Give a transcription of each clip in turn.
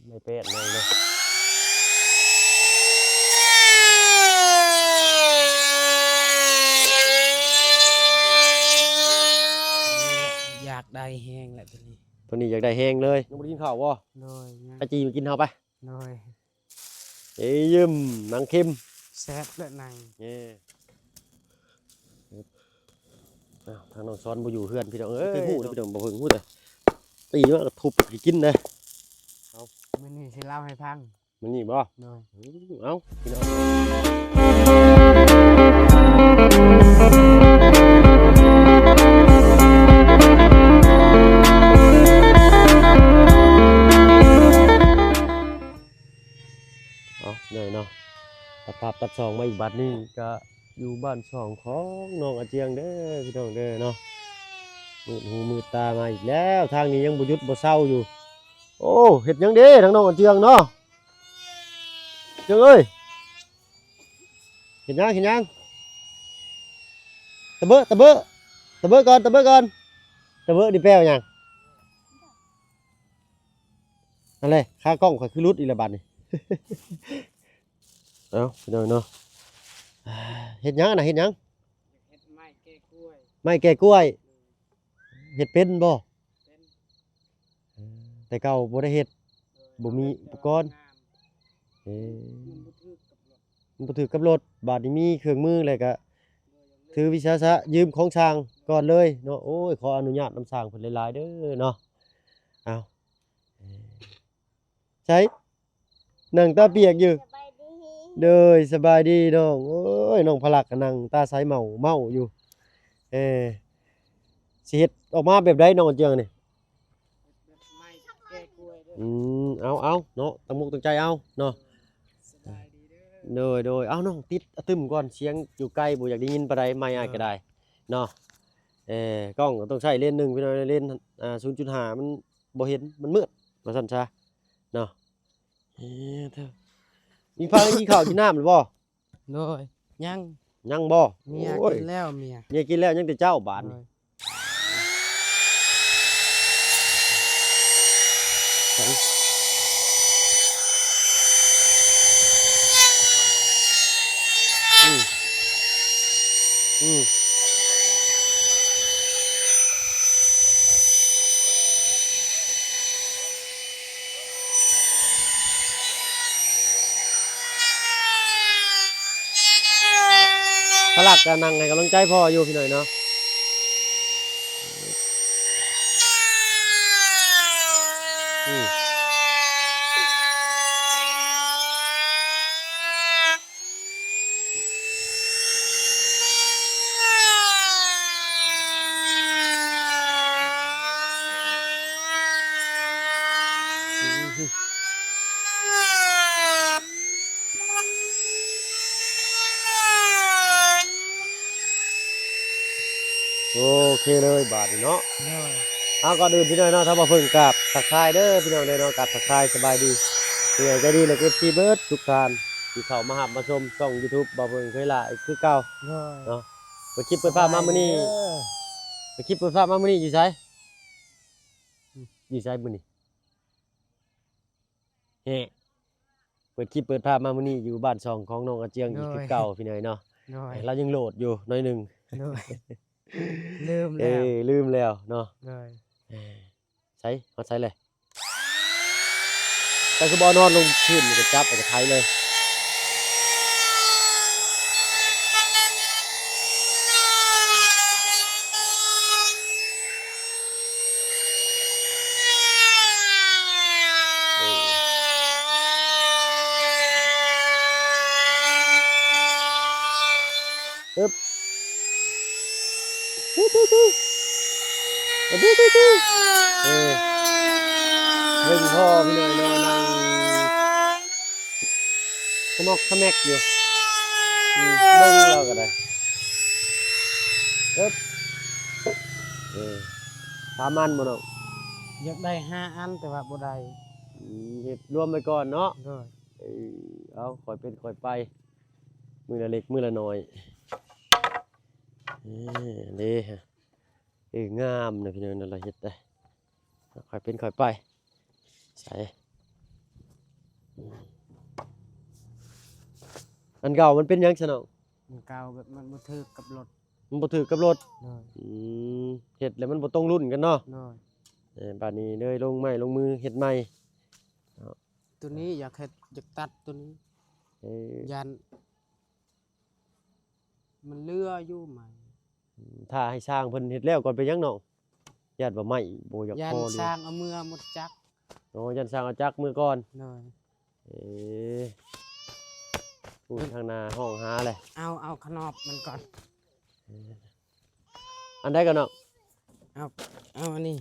ໄດ້ແປດໜ່ວຍເນາະ. ຢາກໄດ້ແຮງແຫຼະໂຕນີ້ ໂຕນີ້ຢາກໄດ້ແຮງເລີຍ. ຍັງບໍ່ໄດ້ກິນເຂົ້າບໍ່? ໂດຍ ຍັງ. ໄປຈີ່ມາກິນເຮົາໄປ. ໂດຍ. ເອີຍ ຢືມໜັງເຄັມ ແຊບແຫຼະໜັງ. ເອີ ອ້າວ ທາງນ້ອງຊອນບໍ່ຢູ່ເຮືອນພີ່ນ້ອງເອີຍ. ບໍ່ເຄີຍຮູ້ເດ້ພີ່ນ້ອງ ບໍ່ເຄີຍຮູ້ເດ້. ຕີມາກໍທຸບກິນເດ້. ເອົາ ມື້ນີ້ຊິເລົ່າໃຫ້ຟັງ. ມື້ນີ້ບໍ່? ໂດຍ. ເອົ້າ ພີ່ນ້ອງ ເອົາ ເດີເນາະ ຕັດພາບຕັດຊ່ອງມາອີກ. ບັດນີ້ກະຢູ່ບ້ານຊ່ອງຂອງນ້ອງອາເຈືອງເດີພີ່ນ້ອງເດີເນາະ. ມືດຫູມືດຕາມາອີກແລ້ວ ທາງນີ້ຍັງບໍ່ຢຸດບໍ່ເຊົາຢູ່. ໂອ້ ເຮັດຫຍັງເດ້ທາງນ້ອງອາເຈືອງເນາະ? ເຈືອງເອີຍ ເຮັດຫຍັງ ເຮັດຫຍັງ? ຕະເບີ ຕະເບີ ຕະເບີກ່ອນ ຕະເບີກ່ອນ. ຕະເບີນີ້ແປວ່າຫຍັງ? ນັ້ນແຫຼະ ຂາກ້ອງຂ້ອຍຄືຫຼຸດອີກແລ້ວບາດນີ້. ເອົ້າ ພີ່ນ້ອງເນາະ ເຮັດຫຍັງນະ ເຮັດຫຍັງ? ເຮັດໄມ້ແກ່ກ້ວຍ ໄມ້ແກ່ກ້ວຍ. ເຮັດເປັນບໍ່? ເປັນ. ເອີ ແຕ່ເກົ່າບໍ່ໄດ້ເຮັດ ບໍ່ມີອຸປະກອນ. ເອີ ມັນບໍ່ຖືກກັບລົດ ມັນບໍ່ຖືກກັບລົດ. ບາດນີ້ມີເຄື່ອງມືແລ້ວກະຖືວິສາສະຢືມຂອງຊ່າງກ່ອນເລີຍເນາະ. ໂອ້ຍ ຂໍອະນຸຍາດນຳຊ່າງເພິ່ນຫຼາຍໆເດີເນາະ. ເອົ້າ ເອີ ໃສ ນັ່ງຕາປຽກຢູ່. ສະບາຍດີ. ໂດຍ ສະບາຍດີນ້ອງ. ໂອ້ຍ ນ້ອງພະລັກກະນັ່ງຕາໃສເມົາເມົາຢູ່. ເອີ ຊິເຮັດອອກມາແບບໃດນ້ອງອາເຈືອງນີ້? ແບບໄມ້ແກ່ກ້ວຍເດີ. ອືມ ເອົາ ເອົາເນາະ ຕັ້ງມຸກຕັ້ງໃຈເອົາເນາະ. ສະບາຍດີເດີ. ໂດຍ ໂດຍ. ເອົາ ນ້ອງຕິດອະຕຶມກ່ອນ ສຽງຢູ່ໄກບໍ່ຢາກໄດ້ຍິນປານໃດ ໄມອ້າຍກະໄດ້ເນາະ. ເອີ ກ້ອງຕ້ອງໃຊ້ເລນໜຶ່ງພີ່ນ້ອງ ເລນ ອ່າ ສູນຈຸດຫ້າ ມັນບໍ່ເຫັນ ມັນມືດວ່າຊັ້ນຊະເນາະ. ເອີ ເອີ ມີພາກັນກິນເຂົ້າກິນນ້ຳແລ້ວບໍ່? ໂດຍ ຍັງ. ຍັງບໍ່? ເມຍ ໂອ້ຍ ກິນແລ້ວ ເມຍ ເມຍກິນແລ້ວ ຍັງແຕ່ເຈົ້າບາດນີ້. ໂດຍ. ອືມ ອືມ. ພະລັກກະນັ່ງໃຫ້ກຳລັງໃຈພໍ່ຢູ່ພີ່ນ້ອງເນາະ. ອືມ. ໂອເຄເລີຍບາດນີ້ເນາະ. ໂດຍ. ເອົາ ກ່ອນອື່ນພີ່ນ້ອງເນາະ ທາງບ່າວເພິ່ງກາບທັກທາຍເດີພີ່ນ້ອງເດີເນາະ ກາບທັກທາຍສະບາຍດີຜູ້ໃຫຍ່ໃຈດີ ແລະ ເອັຟຊີເບິດທຸກທ່ານທີ່ເຂົ້າມາຮັບມາຊົມຊ່ອງຢູທູບບ່າວເພິ່ງເຄີຍຫຼ້າອີກຄືເກົ່າ. ໂດຍ. ເນາະ ເປີດຄລິບເປີດພາບມາມື້ນີ້ ສະບາຍດີເດີ. ເປີດຄລິບເປີດພາບມາມື້ນີ້ຢູ່ໃສ? ຢູ່ໃສມື້ນີ້? ເອີ ເປີດຄລິບເປີດພາບມາມື້ນີ້ຢູ່ບ້ານຊ່ອງຂອງນ້ອງອາເຈືອງອີກຄືເກົ່າ. ໂດຍ. ພີ່ນ້ອງເນາະ. ໂດຍ. ເອີ ລາວຍັງໂຫຼດຢູ່ໜ້ອຍໜຶ່ງ. ໂດຍ. ລືມແລ້ວ ເອີ ລືມແລ້ວເນາະ. ໂດຍ. ເອີ ໃສ ຮອດໃສແລ້ວ? ເຈົ້າຄືບໍ່ເອົານອນລົງພື້ນ ນີ້ກໍຈັບ ແລ້ວກໍໄຖເລີຍ. ອຶບ ເອີ ເບິ່ງພໍ່ພີ່ນ້ອງເນາະ ນັ່ງຂະໝອກຂະແໝກຢູ່. ອືມ ເບິ່ງລາວກໍໄດ້. ເອີ ເອີ ສາມອັນບໍ່ນ້ອງ? ຢາກໄດ້ຫ້າອັນ ແຕ່ວ່າບໍ່ໄດ້. ອືມ ເຮັດລວມໄວ້ກ່ອນເນາະ. ໂດຍ. ເອີ ເອົາ ຄ່ອຍເປັນຄ່ອຍໄປ ມື້ລະເລັກມື້ລະໜ້ອຍ. ເອີ ເດ້ ເອີ ງາມນະພີ່ນ້ອງ ລະເຮັດໄດ້ ຄ່ອຍເປັນຄ່ອຍໄປ. ໃສ່ ອັນເກົ່າມັນເປັນຫຍັງຊະນ້ອງ? ອັນເກົ່າແບບມັນບໍ່ຖືກກັບລົດ. ມັນບໍ່ຖືກກັບລົດ. ໂດຍ. ອືມ ເຮັດແລ້ວມັນບໍ່ຕົງລຸ້ນກັນເນາະ. ໂດຍ. ເອີ ບາດນີ້ເລີຍລົງໄມ້ລົງມືເຮັດໃໝ່. ໂຕນີ້ຢາກເຮັດ ຢາກຕັດໂຕນີ້. ເອີ ຢ້ານມັນເຫຼືອຢູ່ໄມ້. ອືມ ຖ້າໃຫ້ຊ່າງເພິ່ນເຮັດແລ້ວກ່ອນ ເປັນຫຍັງນ້ອງ? ຢ້ານວ່າໄມ້ບໍ່ຢາກພໍ ຢ້ານຊ່າງເອົາເມືອໝົດຈັກ. ໂອ້ ຢ້ານຊ່າງເອົາຈັກເມືອກ່ອນ. ໂດຍ. ເອີ ພຸ້ນທາງໜ້າຫ້ອງຫາແຫຼະ. ເອົາ ເອົາຂະໜອບມັນກ່ອນ. ເອີ ອັນໃດກ່ອນນ້ອງ? ເອົາ ເອົາອັນນີ້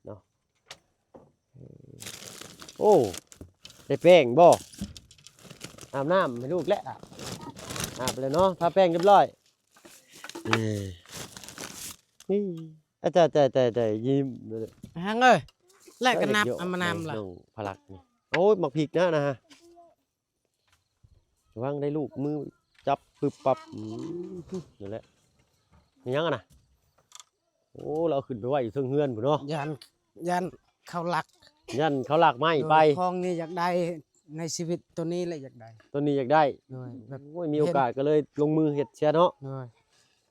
ເນາະ. ໂອ້ ໄດ້ແປ້ງບໍ່? ອາບນ້ຳໃຫ້ລູກແລ້ວ. ອາບແລ້ວເນາະ ທາແປ້ງຮຽບຮ້ອຍ. ເອີ ນີ້ ອາ ແຕ່ ແຕ່ ແຕ່ ແຕ່ ຍິ້ມ ຮັງເອີຍ ແລະກະນັບເອົາມານຳລະ ນ້ອງພະລັກນີ້. ໂອ້ຍ ໝາກພິກນະ ນະ. ລະວັງໄດ້ລູກ ມືຈັບປຶບປັບ. ອືມ ນັ້ນແຫຼະ. ມີຫຍັງຫັ້ນນະ? ໂອ້ ລາວເອົາຂຶ້ນໄປໄວ້ຢູ່ເທິງເຮືອນພຸ້ນເນາະ. ຢ້ານ ຢ້ານເຂົາລັກ. ຢ້ານເຂົາລັກໄມ້ໄປ. ໂດຍ. ຂອງນີ້ຢາກໄດ້ໃນຊີວິດ ໂຕນີ້ແຫຼະຢາກໄດ້. ໂຕນີ້ຢາກໄດ້. ໂດຍ. ແບບ ໂອ້ຍ ມີໂອກາດກໍເລີຍລົງມືເຮັດເສຍເນາະ. ໂດຍ.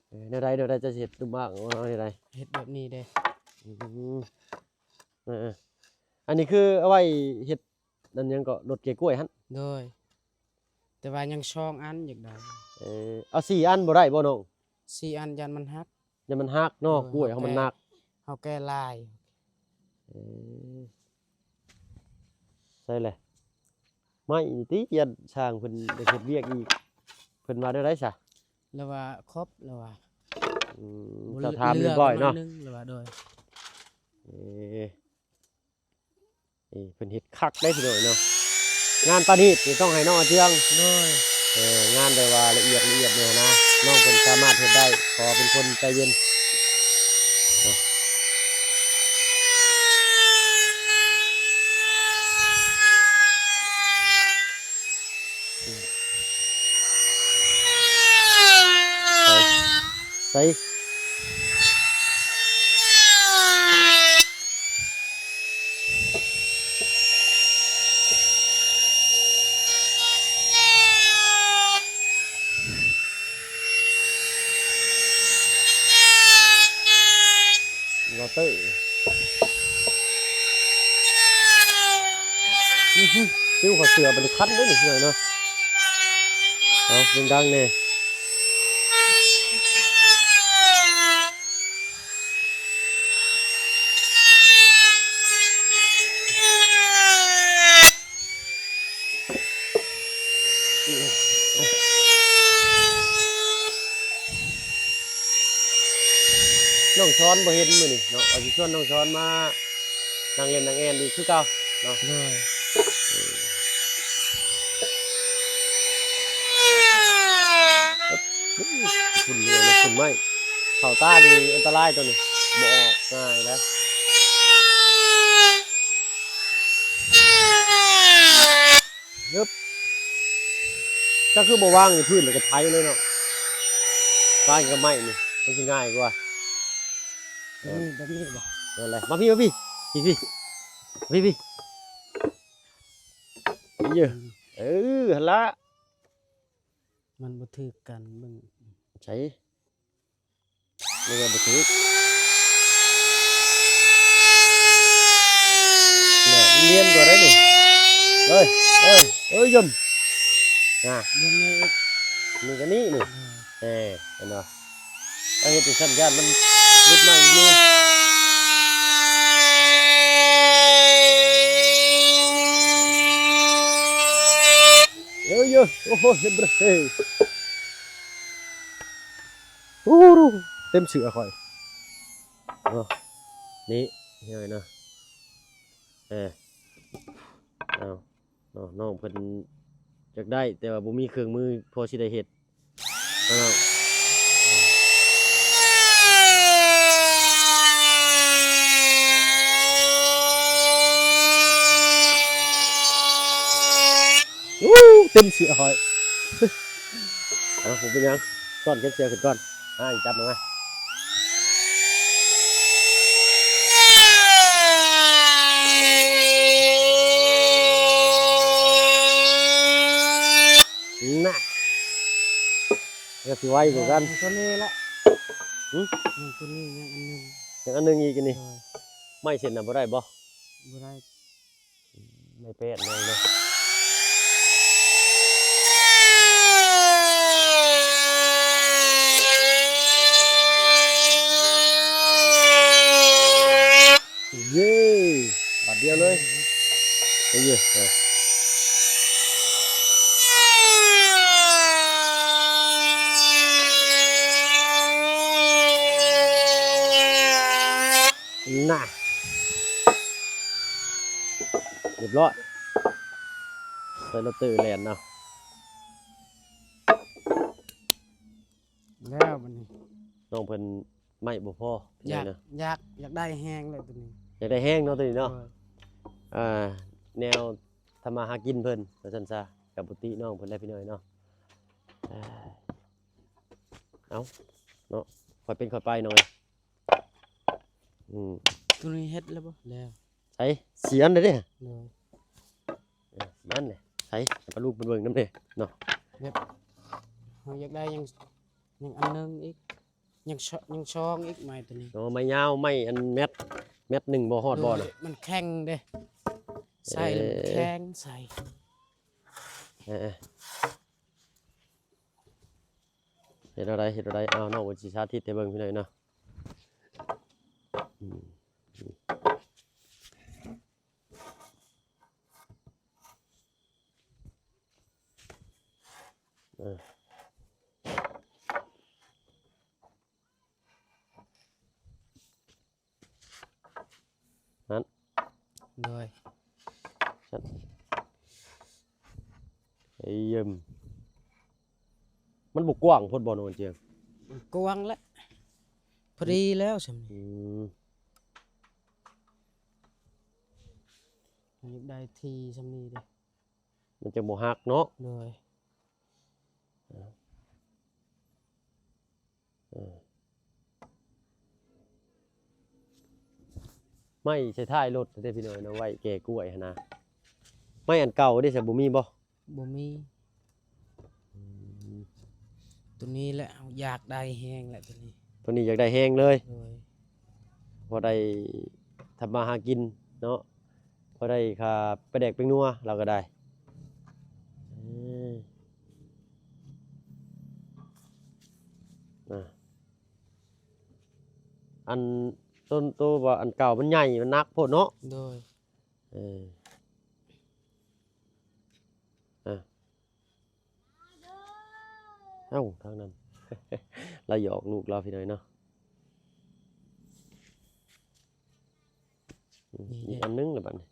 ເອີ ແນວໃດ ແນວໃດ ຈະເຮັດດູມາກ ເອົາແນວໃດ? ເຮັດແບບນີ້ເດ້. ອືມ ເອີ ເອີ ອັນນີ້ຄືເອົາໄວ້ເຮັດ ອັນຫຍັງເກາະ ລົດເກກ້ວຍຫັ້ນ? ໂດຍ. ແຕ່ວ່າຍັງສອງອັນຢາກໄດ້. ເອີ ເອົາສີ່ອັນບໍ່ໄດ້ບໍ່ນ້ອງ? ສີ່ອັນຢ້ານມັນຫັກ. ຢ້ານມັນຫັກເນາະ. ໂດຍ. ກ້ວຍເຮົາມັນໜັກ ເຮົາແກ່ຫຼາຍ. ເອີ ໃສ່ແຫຼະ ໄມ້ນີ້ຕິ ຢ້ານຊ່າງເພິ່ນໄດ້ເຮັດວຽກອີກ. ເພິ່ນວ່າແນວໃດຊະ? ລາວວ່າຄົບ ລາວວ່າ. ອືມ ບໍ່ ເຈົ້າຖາມຮຽບຮ້ອຍເນາະ. ລາວວ່າ ໂດຍ. ເອີ ເອີ ເພິ່ນເຮັດຄັກເດ້ພີ່ນ້ອງເນາະ. ງານປານີດນີ້ຕ້ອງໃຫ້ນ້ອງອາເຈືອງ. ໂດຍ. ເອີ ງານແບບວ່າລະອຽດ ລະອຽດແນ່ນະ ນ້ອງເພິ່ນສາມາດເຮັດໄດ້ ເພາະວ່າເປັນຄົນໃຈເຢັນ. ໃສ່ ໃສ່ ລໍເຕີ. ອື້ຫື ປິວເຂົ້າເສື້ອບັດນີ້ຄັນເດ້ນີ້ເນາະ. ເອົາ ເພງດັງແດ່. ນ້ອງຊອນບໍ່ເຫັນມື້ນີ້ເນາະ ວ່າຊິຊວນນ້ອງຊອນມານັ່ງຫຼິ້ນນັ່ງແອ່ນອີກຄືເກົ່າເນາະ. ໂດຍ. ອືມ ຝຸ່ນເລີຍນະ ຝຸ່ນໄມ້ ເຂົ້າຕານີ້ອັນຕະລາຍໂຕນີ້ ບໍ່ອອກງ່າຍນະ. ຮຶບ ເຈົ້າຄືບໍ່ວາງຢູ່ພື້ນແລ້ວກໍໄຖເລີຍເນາະ ວາງຢູ່ກັບໄມ້ນີ້ ມັນຊິງ່າຍກວ່າ. ແບບນີ້ ແບບນີ້ບໍ່? ນັ້ນແຫຼະ ມາພີ້ ມາພີ້ ພີ້ ພີ້ ມາພີ້ ພີ້ ເອີ ຫັ້ນລະ ມັນບໍ່ຖືກກັນ ເບິ່ງ ໃສ ນີ້ກໍບໍ່ຖືກ ແນ່ ມັນລຽນກວ່າໄດ໋ນີ້ ເອີຍ ເອີຍ ເອີຍ ຢົມ ນະ ລຽນນີ້ອີກ ນີ້ກໍນີ້ນີ້ ເອີ ເອີ ເຫັນບໍ່? ເຮັດຈັ່ງຊັ້ນຢ້ານມັນຫຼຸດມາອີກຢູ່. ເອີຍ ໂອ້ໂຫ ເຮັດບໍ່ໄດ້ ໂອ້ ເຕັມເສື້ອຂ້ອຍ. ເນາະ ນີ້ ເຫັນເນາະ ເອີ ເອົາ ເນາະ ນ້ອງເພິ່ນຢາກໄດ້ ແຕ່ວ່າບໍ່ມີເຄື່ອງມືພໍຊິໄດ້ເຮັດເນາະ. ໂອ້ ເຕັມເສື້ອຂ້ອຍ. ເອົາ ບໍ່ເປັນຫຍັງ ຊ້ອນເກັບເສື້ອຂຶ້ນກ່ອນ. ອ້າຍ ຈັບມາ ມາ. ກໍຊິໄວຄືກັນ ຕົວນີ້ລະ ຫຶ? ຕົວນີ້ຍັງອັນໜຶ່ງ ຍັງອັນໜຶ່ງອີກອັນນີ້ ໂດຍ ໄມ້ເສັ້ນນະບໍ່ໄດ້ບໍ່? ບໍ່ໄດ້ ໄມ້ແປດແມ່ນເນາະ ເຢ້ ບາດດຽວເລີຍ ເຢ້ ເອີ ນະ ຮຽບຮ້ອຍ ໃສ່ລົດເຕີແລ່ນເນາະ ແລ້ວບັດນີ້ ນ້ອງເພິ່ນໄມ້ບໍ່ພໍ ຢາກ ເນາະ ຢາກ ຢາກໄດ້ແຮງແລ້ວຕົວນີ້ ຢາກໄດ້ແຮງເນາະຕົວນີ້ເນາະ ໂດຍ ອ່າ ແນວທຳມາຫາກິນເພິ່ນວ່າຊັ້ນຊະ ກັບບຸຕິນ້ອງເພິ່ນແຫຼະພີ່ນ້ອງເນາະ ເອົາເນາະ ຄ່ອຍເປັນຄ່ອຍໄປນ້ອງເອີຍ ອືມ ຕົວນີ້ເຮັດແລ້ວບໍ່? ແລ້ວ ໃສ ສຽນເດ້ ໂດຍ ເອີ ສຽນເດ້ ໃສ ປາລູກເບິ່ງນຳເດ້ເນາະ ແບບເຮົາຢາກໄດ້ຍັງ ຍັງອັນໜຶ່ງອີກ ຍັງຊ- ຍັງຊອງອີກໄມ້ຕົວນີ້ ອໍ ໄມ້ຍາວ ໄມ້ອັນແມັດ ແມັດໜຶ່ງບໍ່ຮອດບໍ່ນະ ໂດຍ ມັນແຂງເດ້ ໃສ່ແລ້ວມັນແຂງ ເອີ ໃສ່ ເອີ ເອີ ເຮັດແນວໃດ ເຮັດແນວໃດ ເອົາ ນ້ອງໂອຊິສາທິດໃຫ້ເບິ່ງພີ່ນ້ອງເນາະ ອືມ ເອີ ນັ້ນ ໂດຍ ຊັ້ນ ເອີ ມັນບໍ່ກວ້າງໂພດບໍ່ນ້ອງຈຽງ? ມັນກວ້າງແຫຼະ ພໍດີແລ້ວຊ່ຳນີ້ ອືມ ມັນຢາກໄດ້ທີ່ຊ່ຳນີ້ເດ້ ມັນຈະບໍ່ຫັກເນາະ ໂດຍ ເອີ ເອີ ໄມ້ໃສ່ທ້າຍລົດເດ້ພີ່ນ້ອງເນາະ ໄວ້ແກ່ກ້ວຍຫັ້ນນະ ໄມ້ອັນເກົ່າເດ້ຊະ ບໍ່ມີບໍ່? ບໍ່ມີ ອືມ ຕົວນີ້ແຫຼະ ຢາກໄດ້ແຮງແຫຼະຕົວນີ້ ຕົວນີ້ຢາກໄດ້ແຮງເລີຍ ໂດຍ ພໍໄດ້ທຳມາຫາກິນເນາະ ພໍໄດ້ຄ່າປາແດກແປ້ງນົວລາວກໍໄດ້ ເອີ ນະ ອັນ ຕົ້ນໂຕວ່າອັນເກົ່າມັນໃຫຍ່ ມັນໜັກໂພດເນາະ ໂດຍ ເອີ ອາ ເອົ້າ ທາງນັ້ນ ລາວຫຍອກລູກລາວພີ່ນ້ອງເນາະ ອືມ ນີ້ ອີກອັນໜຶ່ງລະບັດນີ້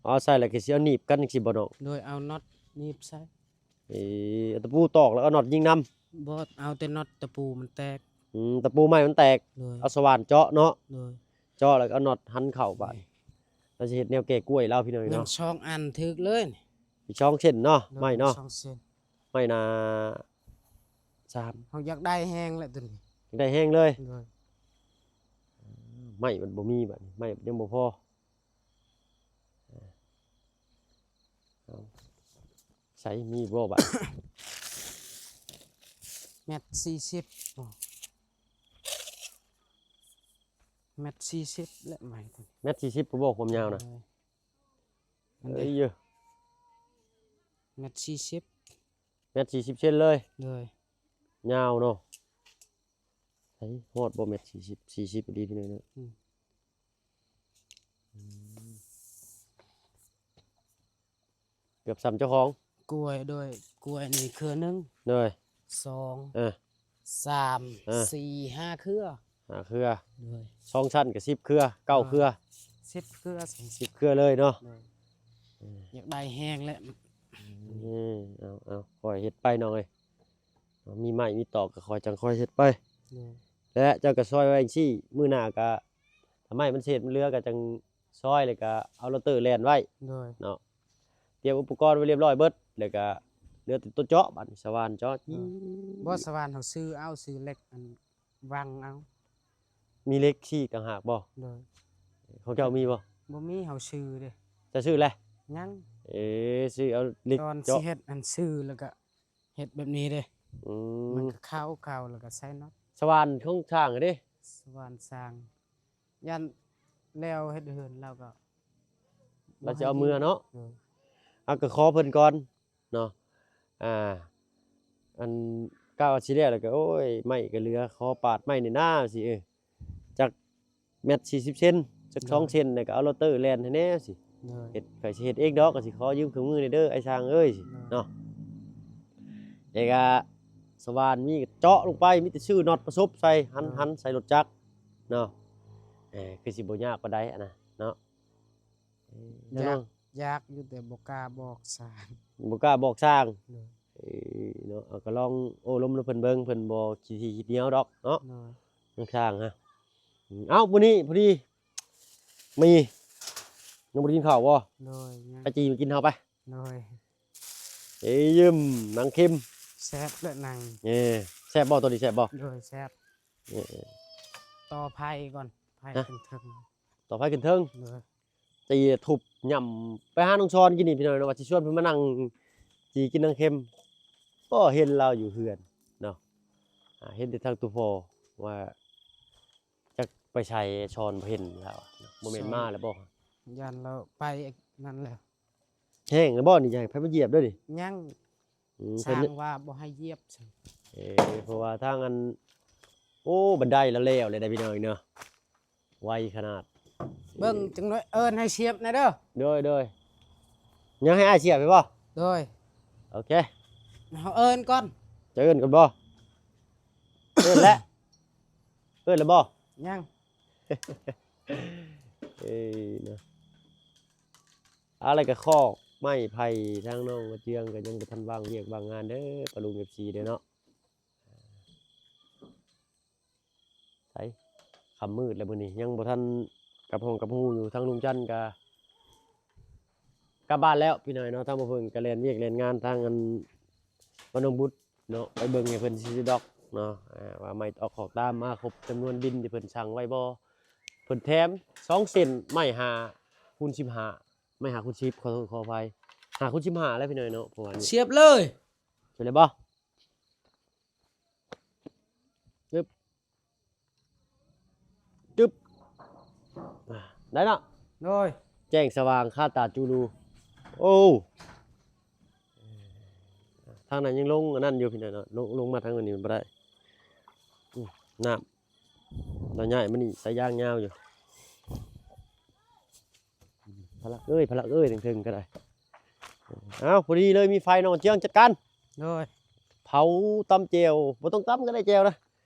ອໍ ໃສ່ແລ້ວກໍຊິເອົາໜີບກັນຈັ່ງຊີ້ບໍ່ນ້ອງ? ໂດຍ ເອົານັອດໜີບໃສ່ ເອີ ເອົາຕະປູຕອກແລ້ວເອົານັອດຍິງນຳ? ບໍ່ ເອົາແຕ່ນັອດຕະປູມັນແຕກ ອືມ ຕະປູໄມ້ມັນແຕກ ໂດຍ ເອົາສະຫວ່ານເຈາະເນາະ ໂດຍ ເຈາະແລ້ວກໍເອົານັອດຫັນເຂົ້າບາດ ໂດຍ ລາວຊິເຮັດແນວແກ່ກ້ວຍລາວພີ່ນ້ອງເນາະ ຍັງສອງອັນຖືກເລີຍ ອີກສອງເສັ້ນເນາະ ໂດຍ ໄມ້ເນາະ ສອງເສັ້ນ ໄມ້ນະ ສາມ ເຮົາຢາກໄດ້ແຮງແຫຼະຕົວນີ້ ຢາກໄດ້ແຮງເລີຍ ໂດຍ ໄມ້ມັນບໍ່ມີບາດນີ້ ໄມ້ຍັງບໍ່ພໍ ເອົາ ໃສ ມີບໍ່ບາດ? ແມັດສີ່ສິບ ແມັດສີ່ສິບແຫຼະ ໄມ້ຕົວນີ້ ແມັດສີ່ສິບບໍ່ຄວາມຍາວນະ? ເອີ ເອີຍ ແມັດສີ່ສິບ ແມັດສີ່ສິບເຊັນເລີຍ ໂດຍ ຍາວເນາະ ໃສ ຮອດບໍ່ແມັດສີ່ສິບ ສີ່ສິບອີ່ຫຼີພີ່ນ້ອງເອີຍ ອືມ ອືມ ເກືອບສ່ຳເຈົ້າຂອງ ກ້ວຍ ໂດຍ ກ້ວຍນີ້ເຄືອໜຶ່ງ ໂດຍ ສອງ ເອີ ສາມ ເອີ ສີ່ ຫ້າເຄືອ ຫ້າເຄືອ ໂດຍ ສອງຊັ້ນກໍສິບເຄືອ ເກົ້າເຄືອ ສິບເຄືອ ສິບເຄືອເລີຍເນາະ ໂດຍ ເອີ ຢາກໄດ້ແຮງແຫຼະ ເອີ ເອົາໆ ຄ່ອຍເຮັດໄປນ້ອງເອີຍ ມີໄມ້ມີຕອກກໍຄ່ອຍ ຈັ່ງຄ່ອຍເຮັດໄປ ໂດຍ ແລະເຈົ້າກໍຊອຍໄວ້ຈັ່ງຊີ້ ມື້ໜ້າກໍ ຖ້າໄມ້ມັນເສດມັນເຫຼືອກໍຈັ່ງຊອຍ ແລ້ວກໍເອົາໂຣເຕີແລ່ນໄວ້ ໂດຍ ເນາະ ຕຽມອຸປະກອນໄວ້ລຽບຮ້ອຍເບິດ ແລ້ວກໍເຫຼືອແຕ່ຕົວເຈາະ ບາດນີ້ສະຫວ່ານເຈາະ ໂດຍ ບໍ່ ສະຫວ່ານເຮົາຊື້ເອົາ ຊື້ເຫຼັກອັນ ວັງເອົາ ມີເຫຼັກສີກຕ່າງຫາກບໍ່? ໂດຍ ຂອງເຈົ້າມີບໍ່? ບໍ່ມີ ເຮົາຊື້ເດ້ ເຈົ້າຊື້ແລ້ວ? ຍັງ ເອີ ຊື້ເອົາເຫຼັກ ຕອນເຈາະ ຊິເຮັດອັນຊື້ ແລ້ວກະເຮັດແບບນີ້ເດ້ ອືມ ມັນກໍເຂົ້າ ເຂົ້າແລ້ວກໍໃສ່ນັອດ ສະຫວ່ານຂອງຊ່າງເດ້ ສະຫວ່ານຊ່າງ ຢ້ານແລ້ວເຮັດເຮືອນລາວກໍ ລາວຊິເອົາເມືອເນາະ ໂດຍ ເອົາ ກໍຂໍເພິ່ນກ່ອນເນາະ ອ່າ ອັນ ກະວ່າຊິແລ້ວ ແລ້ວກໍ ໂອ້ຍ ໄມ້ກໍເຫຼືອ ຂໍປາດໄມ້ແດ່ນາ ຊິ ເອີ ຈັກແມັດສີ່ສິບເຊັນ ຈັກ ໂດຍ ສອງເຊັນ ແລ້ວກໍເອົາໂຣເຕີແລ່ນໃຫ້ແດ່ ຊິ ໂດຍ ເຮັດ ຂ້ອຍຊິເຮັດເອງດອກ ກໍຊິຂໍຢືມເຄື່ອງມືແດ່ເດີ ອ້າຍຊ່າງເອີຍ ຊິ ໂດຍ ເນາະ ແລ້ວກໍສະຫວ່ານ ມີກໍເຈາະລົງໄປ ມີແຕ່ຊື້ນັອດປະສົບໃສ່ ຫັນ ໂດຍ ຫັນໃສ່ລົດຈັກເນາະ ເອີ ຄືຊິບໍ່ຍາກປານໃດຫັ້ນນະເນາະ ເອີ ຢາກ ຢາກຢູ່ ແຕ່ບໍ່ກ້າບອກຊ່າງ ບໍ່ກ້າບອກຊ່າງ ໂດຍ ເອີ ເນາະ ເອົາ ກໍລອງໂອ້ລົມນຳເພິ່ນເບິ່ງ ເພິ່ນບໍ່ຂີ້ຖີ່ຂີ້ໜຽວດອກເນາະ ໂດຍ ທາງຊ່າງຮະ ອືມ ເອົ້າ ມື້ນີ້ພໍດີ ມີ ຍັງບໍ່ໄດ້ກິນເຂົ້າບໍ່? ໂດຍ ຍັງ ໄປຈີ່ມາກິນເຮົາໄປ ໂດຍ ເອີຍ ຢືມນາງເຄັມ ແຊບເລີຍນາງ ເອີ ແຊບບໍ່? ໂຕນີ້ແຊບບໍ່? ໂດຍ ແຊບ ເອີ ຕໍ່ໄຟກ່ອນ ໄຟ ຮະ? ຂຶ້ນເທິງ ຕໍ່ໄຟຂຶ້ນເທິງ ໂດຍ ຕີທຸບຫຍ້ຳ ໄປຫານ້ອງຊອນກິນນີ້ພີ່ນ້ອງເນາະ ວ່າຊິຊວນເພິ່ນມານັ່ງຈີ່ກິນນາງເຄັມ ກໍເຫັນລາວຢູ່ເຮືອນເນາະ ອ່າ ເຫັນແຕ່ທາງຕູ້ພໍ່ວ່າຈັກໄປໃສ ຊອນບໍ່ເຫັນລາວ ບໍ່ແມ່ນມາແລ້ວບໍ່? ຢ້ານລາວໄປນັ້ນແລ້ວ ແຫ້ງແລ້ວບໍ່ນີ້? ຢ່າໃຫ້ໃຜມາຢຽບເດີນີ້ ຍັງ ອືມ ຊ່າງວ່າບໍ່ໃຫ້ຢຽບ ເອີ ເພາະວ່າທາງອັນ ໂອ້ ບັນໄດລະແລ້ວແລ້ວໄດ໋ພີ່ນ້ອງເນາະ ໄວຂະໜາດ ເບິ່ງຈັ່ງໜ້ອຍ ເອີ້ນໃຫ້ສຽບແດ່ເດີ ໂດຍ ໂດຍ ຍັງໃຫ້ອ້າຍສຽບໃຫ້ບໍ່? ໂດຍ ໂອເຄ ເຮົາເອີ້ນກ່ອນ ຈະເອີ້ນກ່ອນບໍ່? ເອີ້ນແລ້ວ ເອີ້ນແລ້ວບໍ່? ຍັງ ເອີຍເນາະ ອາ ແລ້ວກໍຄອກໄມ້ໄຜ່ທາງນ້ອງມະເຈືອງກໍຍັງບໍ່ທັນວ່າງວຽກວ່າງງານເດີ ປ້າລຸງ ເອັຟຊີ ເດີເນາະ ໃສ ຄ່ຳມືດແລ້ວມື້ນີ້ ຍັງບໍ່ທັນກັບຫ້ອງກັບຮູຢູ່ ທາງລຸງຈັນກໍກັບບ້ານແລ້ວພີ່ນ້ອງເນາະ ທາງບໍ່ເພິ່ງກໍແລ່ນວຽກແລ່ນງານ ທາງອັນບ້ານໜອງບຸດ ເນາະ ໄປເບິ່ງໃຫ້ເພິ່ນຊື່ໆດອກເນາະ ອ່າ ວ່າໄມ້ຕອກຂອກຕາມມາຄົບຈຳນວນດິນທີ່ເພິ່ນສັ່ງໄວ້ບໍ່ ເພິ່ນແຖມສອງເສັ້ນ ໄມ້ຫ້າຄູນສິບຫ້າ ໄມ້ຫ້າຄູນສິບ ຂໍໂທດຂໍອະໄພ ຫ້າຄູນສິບຫ້າແຫຼະພີ່ນ້ອງເນາະ ເພາະວ່ານີ້ ສຽບເລີຍ ສຽບເລີຍບໍ່? ຕຶບ ຈຶ່ບ ອ່າ ໄດ້ເນາະ ໂດຍ ແຈ້ງສະຫວ່າງຄາຕາຈູລູ ໂອ້ ທາງນັ້ນຍັງລົງອັນນັ້ນຢູ່ພີ່ນ້ອງເນາະ ລົງ ລົງມາທາງນີ້ມັນບໍ່ໄດ້ ອືມ ນ້ຳ ລະຍ້າຍມານີ້ສາຍຢາງຍາວຢູ່ ພະລັກເອີຍ ພະລັກເອີຍ ເທິງໆກໍໄດ້ ເອົ້າ ພໍດີເລີຍ ມີໄຟ ນ້ອງເຈືອງຈັດການ ໂດຍ ເຜົາຕຳແຈ່ວ ບໍ່ຕ້ອງຕຳກໍໄດ້ແຈ່ວນະ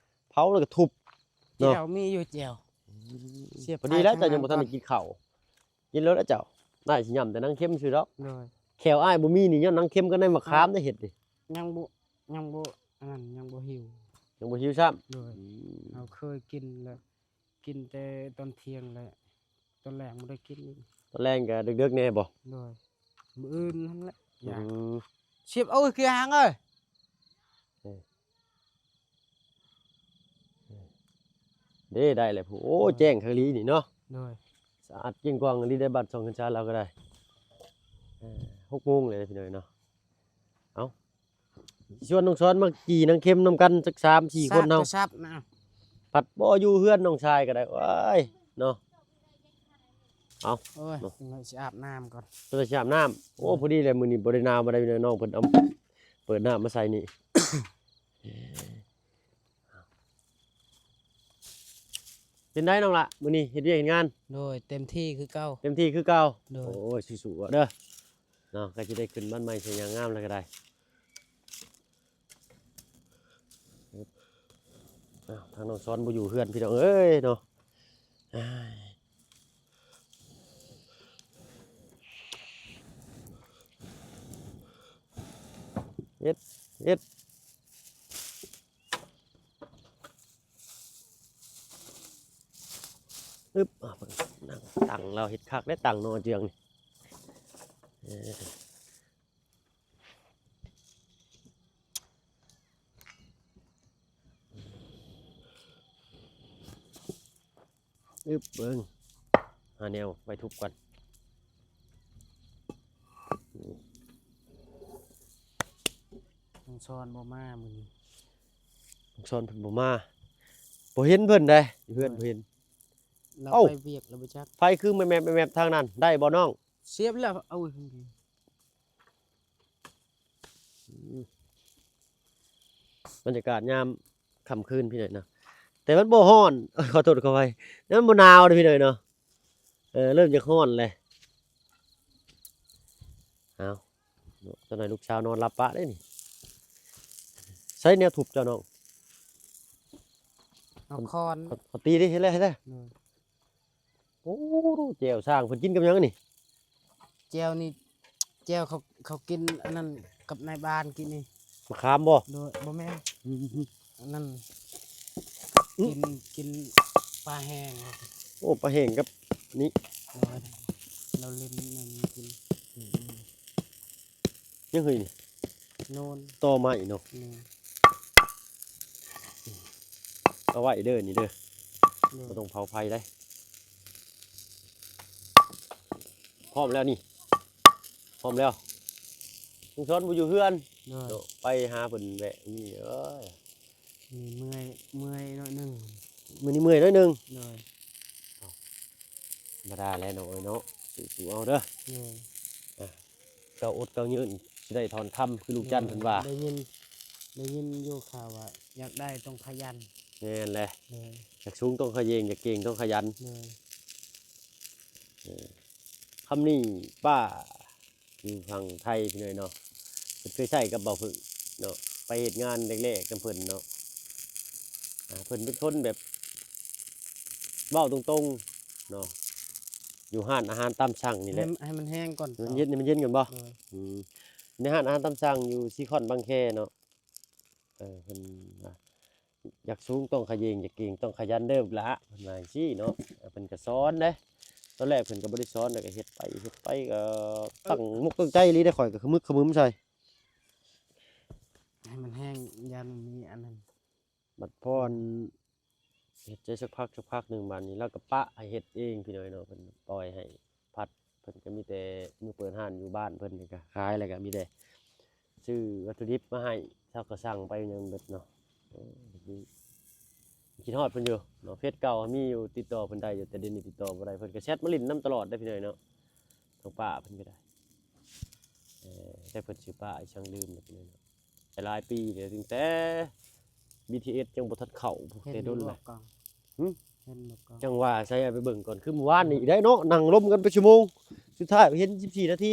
ເຜົາແລ້ວກໍທຸບເນາະ ແຈ່ວມີຢູ່ແຈ່ວ ອືມ ສຽບ ພໍດີແລ້ວ ເຈົ້າຍັງບໍ່ທັນໄດ້ກິນເຂົ້າ ກິນແລ້ວລະເຈົ້າ ອ້າຍຊິຫຍ້ຳແຕ່ນາງເຄັມຊື່ດອກ ໂດຍ ແຂ້ວອ້າຍບໍ່ມີນີ້ ຍ້ອນນາງເຄັມກັບໃນໝາກຂາມໄດ້ເຮັດນີ້ ຍັງບໍ່ ຍັງບໍ່ ອັນນັ້ນ ຍັງບໍ່ຫິວ ຍັງບໍ່ຫິວຊ້ຳ ໂດຍ ອືມ ເຮົາເຄີຍກິນແລ້ວ ກິນແຕ່ຕອນທ່ຽງແຫຼະ ຕອນແລງບໍ່ໄດ້ກິນອີກ ຕອນແລງກໍເດິກໆແດ່ບໍ່? ໂດຍ ມື້ອື່ນຫັ້ນແຫຼະ ອືມ ຢາກ ສຽບເອົາຄືຫາງເອີຍ ເອີ ເດ້ ໄດ້ແລ້ວຜູ້ ໂອ້ ໂດຍ ແຈ້ງຄັກອີ່ຫຼີນີ້ເນາະ ໂດຍ ສະອາດກ້ຽງກວາງອີ່ຫຼີໄດ໋ ບ້ານຊ່ອງເຮືອນຊານລາວກໍໄດ້ ເອີ ຫົກໂມງແລ້ວພີ່ນ້ອງເນາະ ເອົ້າ ຊວນນ້ອງຊອນມາຈີ່ນາງເຄັມນຳກັນຈັກສາມສີ່ຄົນເຮົາ ສາບນະ ພັດບໍ່ຢູ່ເຮືອນນ້ອງຊາຍກໍໄດ້ ໂອ້ຍ ເນາະ ເອົາ ໂອ້ຍ ເນາະ ຈັກໜ້ອຍຊິອາບນ້ຳກ່ອນ ຈັກໜ້ອຍຊິອາບນ້ຳ ໂອ້ ໂດຍ ພໍດີແຫຼະ ມື້ນີ້ບໍ່ໄດ້ໜາວປານໃດ ພີ່ນ້ອງເພິ່ນເອົາເປີດນ້ຳມາໃສ່ນີ້ ເປັນໃດນ້ອງລະ ມື້ນີ້ເຮັດວຽກເຮັດງານ? ໂດຍ ເຕັມທີ່ຄືເກົ່າ ເຕັມທີ່ຄືເກົ່າ ໂດຍ ໂອ້ຍ ສູ້ໆເດີເນາະ ໃກ້ຊິໄດ້ຂຶ້ນບ້ານໃໝ່ໃສ່ຍາງງາມແລ້ວກໍໄດ້ ອ້າວ ທາງນ້ອງຊອນບໍ່ຢູ່ເຮືອນພີ່ນ້ອງເອີຍເນາະ ເຮັດ ເຮັດ ອຶບ ອ້າວ ເບິ່ງ ນັ່ງຕັ້ງລາວເຮັດຄັກເດ້ ຕັ້ງໜໍ່ເຈືອງນີ້ ເອີ ອຶບ ເບິ່ງ ຫາແນວໄວ້ທຸບກ່ອນ ນ້ອງຊອນບໍ່ມາມື້ນີ້ ລູກສອນເພິ່ນບໍ່ມາ ບໍ່ເຫັນເພິ່ນເດ້ ຢູ່ເຮືອນບໍ່ເຫັນ. ລາວ ເອົ້າ ໄປວຽກແລ້ວບໍ່ຈັກ. ໄຟຄືແມບໆໆ ທາງນັ້ນ ໄດ້ບໍ່ນ້ອງ? ສຽບແລ້ວ ເອົາ ບັນຍາກາດຍາມຄ່ຳຄືນພີ່ນ້ອງເນາະ ແຕ່ມັນບໍ່ຮ້ອນ ເອີ ຂໍໂທດຂໍອະໄພ ແຕ່ມັນບໍ່ໜາວເດ້ພີ່ນ້ອງເນາະ. ເອີ ເລີ່ມຈາກຮ້ອນແຫຼະ. ເອົາ ເຈົ້າໜ້ອຍລູກສາວນອນຫຼັບປະເດ້ນີ້. ໃຊ້ແນວທຸບເຈົ້ານ້ອງ? ເອົາຄ້ອນ ເອົາຕີເດ້ ເຮັດແລ້ວ ເຮັດແລ້ວ. ໂອ້ ແຈ່ວຊ່າງເພິ່ນກິນກັບຫຍັງອັນນີ້? ແຈ່ວນີ້ ແຈ່ວເຂົາ ເຂົາກິນອັນນັ້ນກັບນາຍບ້ານກິນນີ້. ມະຂາມບໍ່? ໂດຍ ບໍ່ແມ່ນ ອັນນັ້ນ ກິນ ກິນປາແຫ້ງ. ໂອ້ ປາແຫ້ງກັບນີ້. ໂດຍ ລາວຫຼິ້ນແນວນີ້ກິນ. ຍັງເຮີ້ຍນີ້ ໂນນ ຕໍໄມ້ເນາະ. ແມ່ນ ເອົາໄວ້ເດີນີ້ເດີ. ໂດຍ ບໍ່ຕ້ອງເຜົາໄຟເດ້. ພ້ອມແລ້ວນີ້ ພ້ອມແລ້ວ. ລຸງສອນບໍ່ຢູ່ເຮືອນ. ໂດຍ ໂດຍ ໄປຫາເພິ່ນແວະນີ້ເອີຍ. ມື້ນີ້ເມື່ອຍ ເມື່ອຍໜ້ອຍໜຶ່ງ. ມື້ນີ້ເມື່ອຍໜ້ອຍໜຶ່ງ. ໂດຍ ທຳມະດາແຫຼະນ້ອງເອີຍເນາະ ສູ້ໆເອົາເດີ. ໂດຍ ອ່າ ເຈົ້າອົດເຈົ້າຍືນ ຊິໄດ້ທ່ອນຄຳ ຄືລຸງຈັນເພິ່ນວ່າ. ໄດ້ຍິນ ໄດ້ຍິນຢູ່ຂ່າວວ່າຢາກໄດ້ຕ້ອງຂະຫຍັນ. ແມ່ນແຫຼະ. ໂດຍ ຢາກສູງຕ້ອງຂະເຢງ ຢາກເກັ່ງຕ້ອງຂະຫຍັນ. ໂດຍ ເອີ ຄຳນີ້ປ້າ ຢູ່ຝັ່ງໄທພີ່ນ້ອງເນາະ ເພິ່ນເຄີຍໃຊ້ກັບບ່າວເຜິ້ງເນາະ ໄປເຮັດງານແລກໆນຳເພິ່ນເນາະ. ອ່າ ເພິ່ນເປັນຄົນແບບເວົ້າຕົງໆເນາະ ຢູ່ຮ້ານອາຫານຕາມສັ່ງນີ້ແຫຼະ. ໃຫ້ ໃຫ້ມັນແຫ້ງກ່ອນ ໃຫ້ມັນເຢັນ ໃຫ້ມັນເຢັນກ່ອນບໍ່? ໂດຍ ອືມ ໃນຮ້ານອາຫານຕາມສັ່ງຢູ່ຊີຄອນບາງແຄເນາະ. ເອີ ເພິ່ນວ່າ ຢາກສູງຕ້ອງຂະເຢງ ຢາກເກັ່ງຕ້ອງຂະຫຍັນເດີຫຼ້າ ເພິ່ນວ່າຈັ່ງຊີ້ເນາະ. ເພິ່ນກໍສອນເດ້ ຕອນແລກເພິ່ນກໍບໍ່ໄດ້ສອນ ແຕ່ກໍເຮັດໄປ ເຮັດໄປກໍຕັ້ງມຸກຕັ້ງໃຈອີ່ຫຼີເດ້. ຂ້ອຍກໍຂະມຶກຂະມຶມໃສ່ ໃຫ້ມັນແຫ້ງ ຢ້ານມັນມີອັນນັ້ນ. ບັດພໍເຮັດໄດ້ສັກພັກ ສັກພັກໜຶ່ງ ບາດນີ້ລາວກໍປະໃຫ້ເຮັດເອງພີ່ນ້ອງເນາະ. ເພິ່ນປ່ອຍໃຫ້ ພັດ ເພິ່ນກໍມີແຕ່ມື້ເປີດຮ້ານຢູ່ບ້ານເພິ່ນນີ້ ກໍຂາຍແລ້ວກໍມີແຕ່ຊື້ວັດຖຸດິບມາໃຫ້ ເຂົາກໍສັ່ງໄປຫຍັງເບິດເນາະ. ເອີ ຄິດຮອດເພິ່ນຢູ່ເນາະ ເຟສເກົ່າມີຢູ່ ຕິດຕໍ່ເພິ່ນໄດ້ຢູ່ ແຕ່ດຽວນີ້ຕິດຕໍ່ບໍ່ໄດ້. ເພິ່ນກໍແຊັດມາຫຼິ້ນນຳຕະຫຼອດເດ້ພີ່ນ້ອງເນາະ ທາງປ້າເພິ່ນກໍໄດ້. ເອີ ແຕ່ເພິ່ນຊື່ປ້າອີ່ຫຍັງລືມແລ້ວພີ່ນ້ອງເນາະ. ຫຼາຍປີແລ້ວ ຕັ້ງແຕ່ ບີທີເອສ ຍັງບໍ່ທັນເຂົ້າ ແຕ່ດົນແລ້ວ. ຫຶ? ເຫັນບໍ່ກ້ອງ? ຈັ່ງວ່າ ໃສ ເອົາໄປເບິ່ງກ່ອນ. ຄືມື້ວານນີ້ໄດ້ເນາະ ນັ່ງລົມກັນເປັນຊົ່ວໂມງ ສຸດທ້າຍໄປເຫັນສິບສີ່ນາທີ.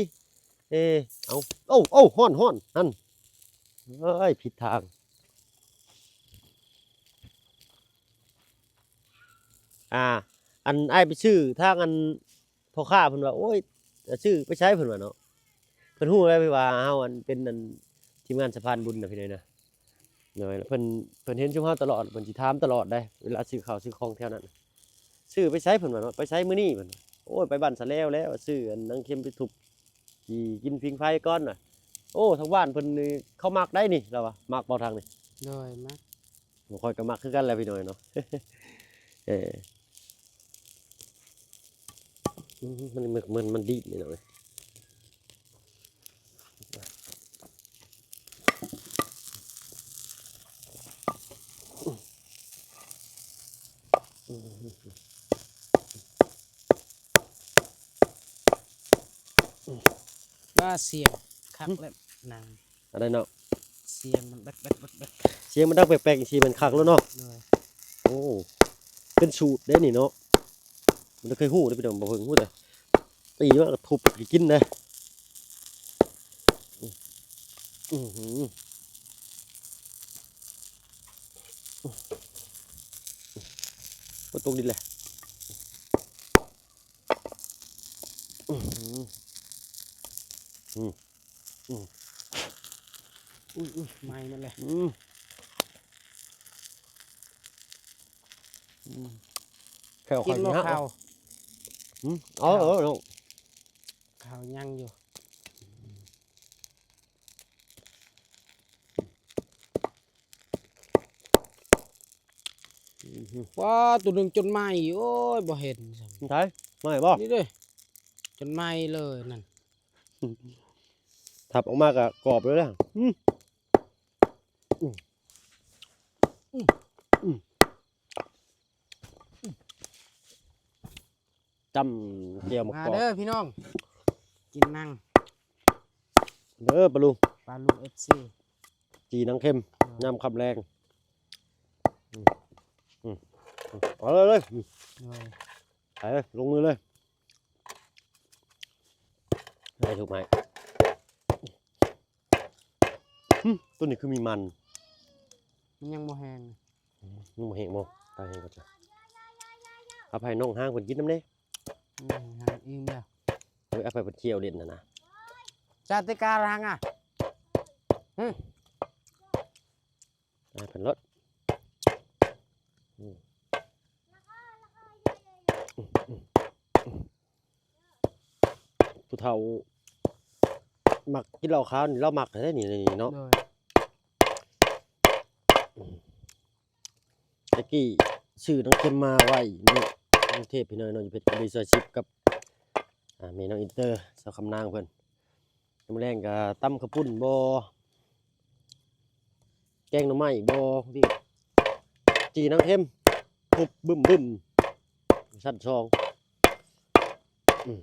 ເອີ ເອົາ ໂອ້ ໂອ້ ຮ້ອນ ຮ້ອນ ຫັ້ນ ເອີຍ ຜິດທາງ. ອ່າ ອັນອ້າຍໄປຊື້ທາງອັນ ພໍ່ຄ້າເພິ່ນວ່າ ໂອ້ຍ ຊື້ໄປໃສ ເພິ່ນວ່າເນາະ. ເພິ່ນຮູ້ແລ້ວວ່າເຮົາອັນເປັນອັນທີມງານສະພານບຸນນະພີ່ນ້ອງນະ. ໂດຍ ເພິ່ນ ເພິ່ນເຫັນຊຸມເຮົາຕະຫຼອດ ເພິ່ນຊິຖາມຕະຫຼອດເດ້ ເວລາຊື້ເຂົ້າຊື້ຂອງແຖວນັ້ນ. ຊື້ໄປໃສ ເພິ່ນວ່າເນາະ ໄປໃສມື້ນີ້ ເພິ່ນວ່າ. ໂອ້ຍ ໄປບ້ານສະແລວແລ້ວ ຊື້ອັນໜັງເຂັມໄປທຸບ ຊິກິນຜິງໄຟກ່ອນວ່າ. ໂອ້ ທາງບ້ານເພິ່ນນີ້ເຂົາມັກໄດ໋ນີ້ ລາວວ່າ ມັກບໍ່ທາງນີ້? ໂດຍ ມັກ. ຂ້ອຍກໍມັກຄືກັນແຫຼະພີ່ນ້ອງເນາະ. ເອີ ມັນ ມັນ ມັນ ມັນດີດນີ້ເນາະ. ວ່າສຽງຄັກແລ້ວນາງ ອັນໃດເນາະ? ສຽງມັນແບກໆໆໆ ສຽງມັນດັງແປກໆ ຈັ່ງຊີ້ແມ່ນຄັກແລ້ວເນາະ. ໂດຍ ໂອ້ ເປັນສູດເດ້ນີ້ເນາະ ບໍ່ໄດ້ເຄີຍຮູ້ເດ້ພີ່ນ້ອງ. ບໍ່ເຄີຍຮູ້ເດ້ ຕີມາກໍທຸບກໍກິນເດ້. ອືຫື ໂອ້ ຕົກດິນແຫຼະ. ອືຫື ອືມ ອືມ ອຸ້ຍໆ ໄໝ້ໝົດແລ້ວ. ອືມ ອືມ ແຂ້ວຂ້ອຍ ກິນບໍ່ເຂົ້າ? ຫຶ ເອົາ ເອົາ ເອົາ ເຂົ້າຍັງຢູ່. ວ້າ ໂຕໜຶ່ງຈົນໄໝ້ ໂອ້ຍ ບໍ່ເຫັນຊ້ຳ. ໃສ ໄໝ້ບໍ່? ນີ້ເດ້ ຈົນໄໝ້ເລີຍນັ້ນ. ທັບອອກມາກໍກອບເລີຍນະ. ອືມ ອືມ ອື ຈ້ຳແຈ່ວໝາກ ມາ ກອກ ເດີພີ່ນ້ອງ ກິນນັ່ງ ເດີປ້າລຸງ ປ້າລຸງ ເອັຟຊີ ຈີ່ໜັງເຄັມ ໂດຍ ຍາມຄ່ຳແລງ ອືມ ອືມ ເອົາເລີຍ ເລີຍ ອືມ ໂດຍ ໄປເລີຍ ລົງມືເລີຍ ໄດ້ທຸກໄມ້ ຫຶ ໂຕນີ້ຄືມີມັນ ມັນຍັງບໍ່ແຫ້ງ ອືມ ຍັງບໍ່ແຫ້ງບໍ່? ຕາແຫ້ງກ່ອນຊະ ເອົາໄປໃຫ້ນ້ອງຮ້າງເພິ່ນກິນນຳແດ່ ອືມ ຮ້າງອີ່ມແລ້ວ ໂອ້ຍ ເອົາໄປເພິ່ນທ່ຽວຫຼິ້ນຫັ້ນນະ ຈາຕິກາຮ້າງອະ ຫຶ ໃຫ້ເພິ່ນໂລດ ອືມ ອືມ ອືມ ອືມ ຜູ້ເຖົ້າມັກກິນເຫຼົ້າຂາວນີ້ ລາວມັກແທ້ນີ້ ນີ້ເນາະ ໂດຍ ອືມ ແຕ່ກີ້ຊື້ໜັງເຄັມມາໄວ້ຢູ່ເມືອງເທບພີ່ນ້ອງເນາະ ຢູ່ເພັດບຸລີຊອຍສິບ ກັບ ອ່າ ແມ່ນ້ອງອິນເຕີ ສາວຄຳນາງເພິ່ນ ຍາມແລງກໍຕຳເຂົ້າປຸ້ນບໍ່ ແກງໜໍ່ໄມ້ບໍ່ ຈີ່ໜັງເຄັມ ປຸບບຶ້ມບຶ້ມ ຊັ້ນສອງ ອືມ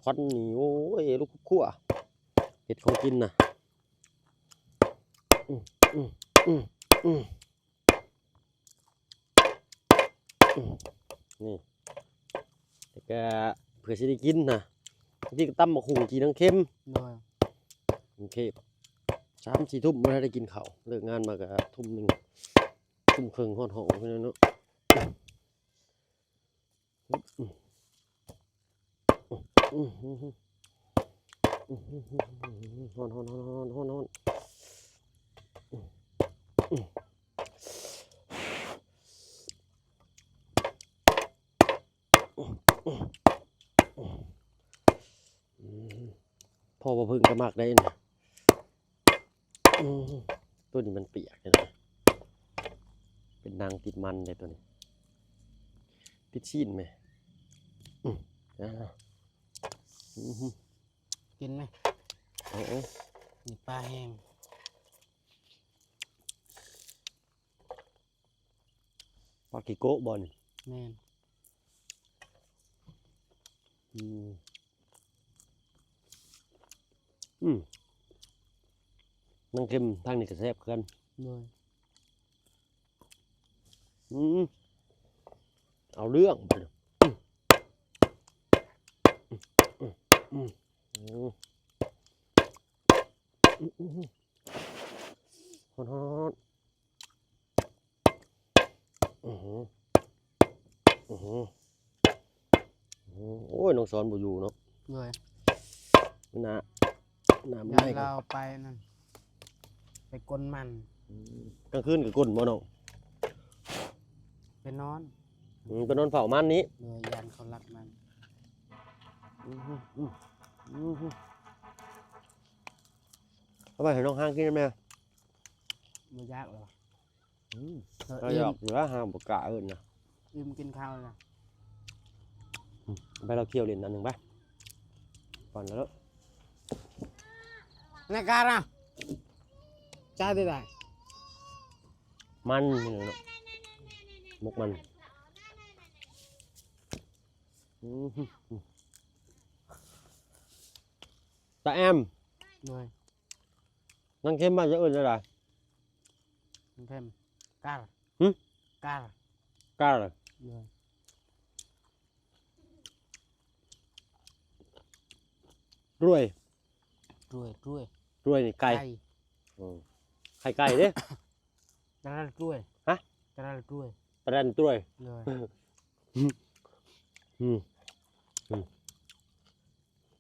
ຄວັນນີ້ ໂອ້ຍ ລຸກຄົວ ເຮັດຂອງກິນນະ ອືມ ອືມ ອືມ ອືມ ອືມ ນີ້ ແລ້ວກະເພື່ອຊິໄດ້ກິນນະ ບາງທີກໍຕຳໝາກຫຸ່ງ ຈີ່ໜັງເຄັມ ໂດຍ ໂອເຄ ສາມສີ່ທຸ່ມບໍ່ໄດ້ກິນເຂົ້າ ເລີກງານມາກໍທຸ່ມໜຶ່ງ ທຸ່ມເຄິ່ງຮອດຫ້ອງພຸ້ນແຫຼະເນາະ. ຮ້ອນ ຮ້ອນ ຮ້ອນ ຮ້ອນ ຮ້ອນ ຮ້ອນ ອືມ ພໍ່ບໍ່ເພິ່ງກໍມັກໄດ໋ນີ້ ອືມ ໂຕນີ້ມັນປຽກເດ້ ເປັນໜັງຕິດມັນເດ້ໂຕນີ້ ຕິດຊີ້ນແມະ ອືມ ອືມ ກິນໄໝ? ເອົາ ເອົາ ນີ້ປາແຫ້ງ ປາກີໂກະບໍ່ນີ້? ແມ່ນ ອືມ ອືມ ໜັງເຄັມທາງນີ້ກໍແຊບຄືກັນ ໂດຍ ອືມ ເອົາເລື່ອງ ອືມ ອືມ ອືມ ອືມ ອືມ ອືມ ຮ້ອນໆ ອືຫື ອືຫື ໂອ້ຍ ນ້ອງສອນບໍ່ຢູ່ເນາະ ໂດຍ ໜ້າ ໜ້າມັນ ຢ້ານລາວໄປນັ້ນ ໄປກົນມັນ ອືມ ກາງຄືນກໍກົນບໍ່ນ້ອງ? ໄປນອນ ອືມ ໄປນອນເຝົ້າມັນນີ້ ໂດຍ ຢ້ານເຂົາລັກມັນ ອືຫື ອືຫື ເອົາໄປໃຫ້ນ້ອງຮ້າງກິນແມ່ ບໍ່ຢາກແລ້ວ ອືມ ເອີ ເອົາຢອກຢູ່ລະ ຫ້າມບໍ່ກ້າເອີ້ນນະ ອີ່ມກິນເຂົ້າລະ ອືມ ໄປ ລາວຂ້ຽວຫຼິ້ນອັນໜຶ່ງໄປ ປ້ອນລະເດີ ໃນການນະ ຈ້າໄດ້ໄດ໋ ມັນນີ້ເນາະ ໝົກມັນ ອືມ ຕາແອມ ໂດຍ ໜັງເຄັມບ້ານເຈົ້າເອີ້ນຈັ່ງໃດ? ໜັງເຄັມ ກາລ ຫຶ? ກາລ ກາລ ໂດຍ ກລ້ວຍ ກລ້ວຍ ກລ້ວຍ ກລ້ວຍນີ້ໄກ່ ໄກ່ ອືມ ໄຂ່ໄກ່ເດ້ ຕະລັນກລ້ວຍ ຮະ? ຕະລັນກລ້ວຍ ຕະລັນກລ້ວຍ ໂດຍ ອືມ ອືມ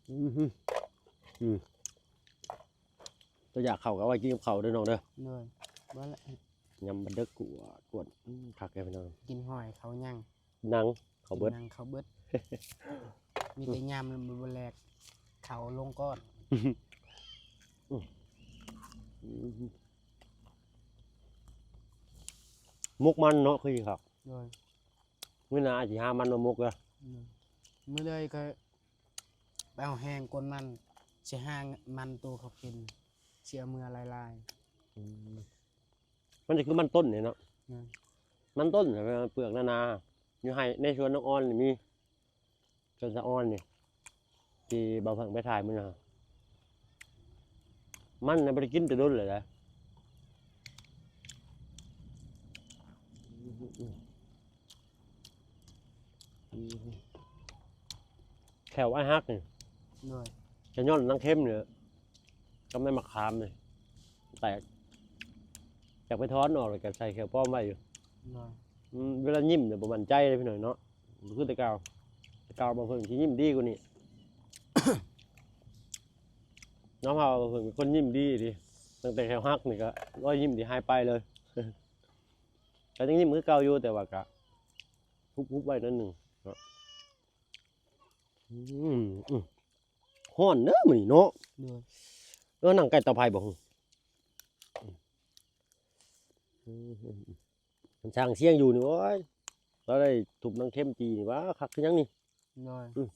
ອືມ ອືມ ຕາຢາກເຂົ້າກໍເອົາໄວ້ກິນກັບເຂົ້າເດີນ້ອງເດີ ໂດຍ ບໍ່ລະ ຍຳບັນເດິກກວດ ກວດ ອືມ ຄັກແທ້ພີ່ນ້ອງ ກິນຫອຍເຂົ້າຍັງ ໜັງເຂົ້າເບິດ ໜັງເຂົ້າເບິດ ມີແຕ່ຍາມແລ້ວມັນບໍ່ແລກ ເຂົ້າລົງກ້ອນ ອືມ ອືມ ໝົກມັນເນາະ ຄືຊິຄັກ ໂດຍ ມື້ໜ້າອ້າຍຊິຫາມັນມາໝົກເດີ ໂດຍ ມື້ໃດກໍໄປເອົາແຮງກົນມັນ ຊິຫາມັນໂຕເຂົາກິນ ຊິເອົາເມືອຫຼາຍໆ ອືມ ມັນຈະຄືມັນຕົ້ນນີ້ເນາະ ແມ່ນ ມັນຕົ້ນເປືອກໜາໆ ຢູ່ໄຮ່ໃນສວນນ້ອງອອນນີ້ມີ ສວນສະອອນນີ້ ທີ່ບ່າວເຜິ້ງໄປຖ່າຍມື້ນັ້ນ ມັນນະບໍ່ໄດ້ກິນແຕ່ດົນແລ້ວນະ. ແຂ້ວອ້າຍຮັກນີ້ ໂດຍ ກະຍ້ອນນາງເຄັມນີ້ແຫຼະ ກັບໃບໝາກຂາມນີ້ແຕກ ຢາກໄປຖອນອອກ ແລ້ວກະໃສ່ແຂ້ວປອມໄວ້ຢູ່. ໂດຍ ອືມ ເວລາຍິ້ມນີ້ບໍ່ໝັ້ນໃຈເດ້ພີ່ນ້ອງເນາະ ບໍ່ຄືແຕ່ເກົ່າ. ແຕ່ເກົ່າບ່າວເຜິ້ງຊິຍິ້ມດີກວ່ານີ້ ຍອມຮັບວ່າບ່າວເຜິ້ງເປັນຄົນຍິ້ມດີອີ່ຫຼີ ຕັ້ງແຕ່ແຂ້ວຫັກນີ້ກະຮອຍຍິ້ມນີ້ຫາຍໄປເລີຍ. ກະຍັງຍິ້ມຄືເກົ່າຢູ່ ແຕ່ວ່າກະຮຸບໆໄວ້ໜ້ອຍໜຶ່ງເນາະ. ອືມ ອືມ ຮ້ອນເດີມື້ນີ້ເນາະ. ໂດຍ ເອີ ນັ່ງໃກ້ເຕົາໄຟບໍ່? ອືມ ມັນຊ່າງຊຽງຢູ່ນີ້ ໂອ້ຍ ລາວໄດ້ທຸບນາງເຄັມຈີ່ນີ້ຫວາ ຄັກຄືຫຍັງນີ້. ໂດຍ ອືມ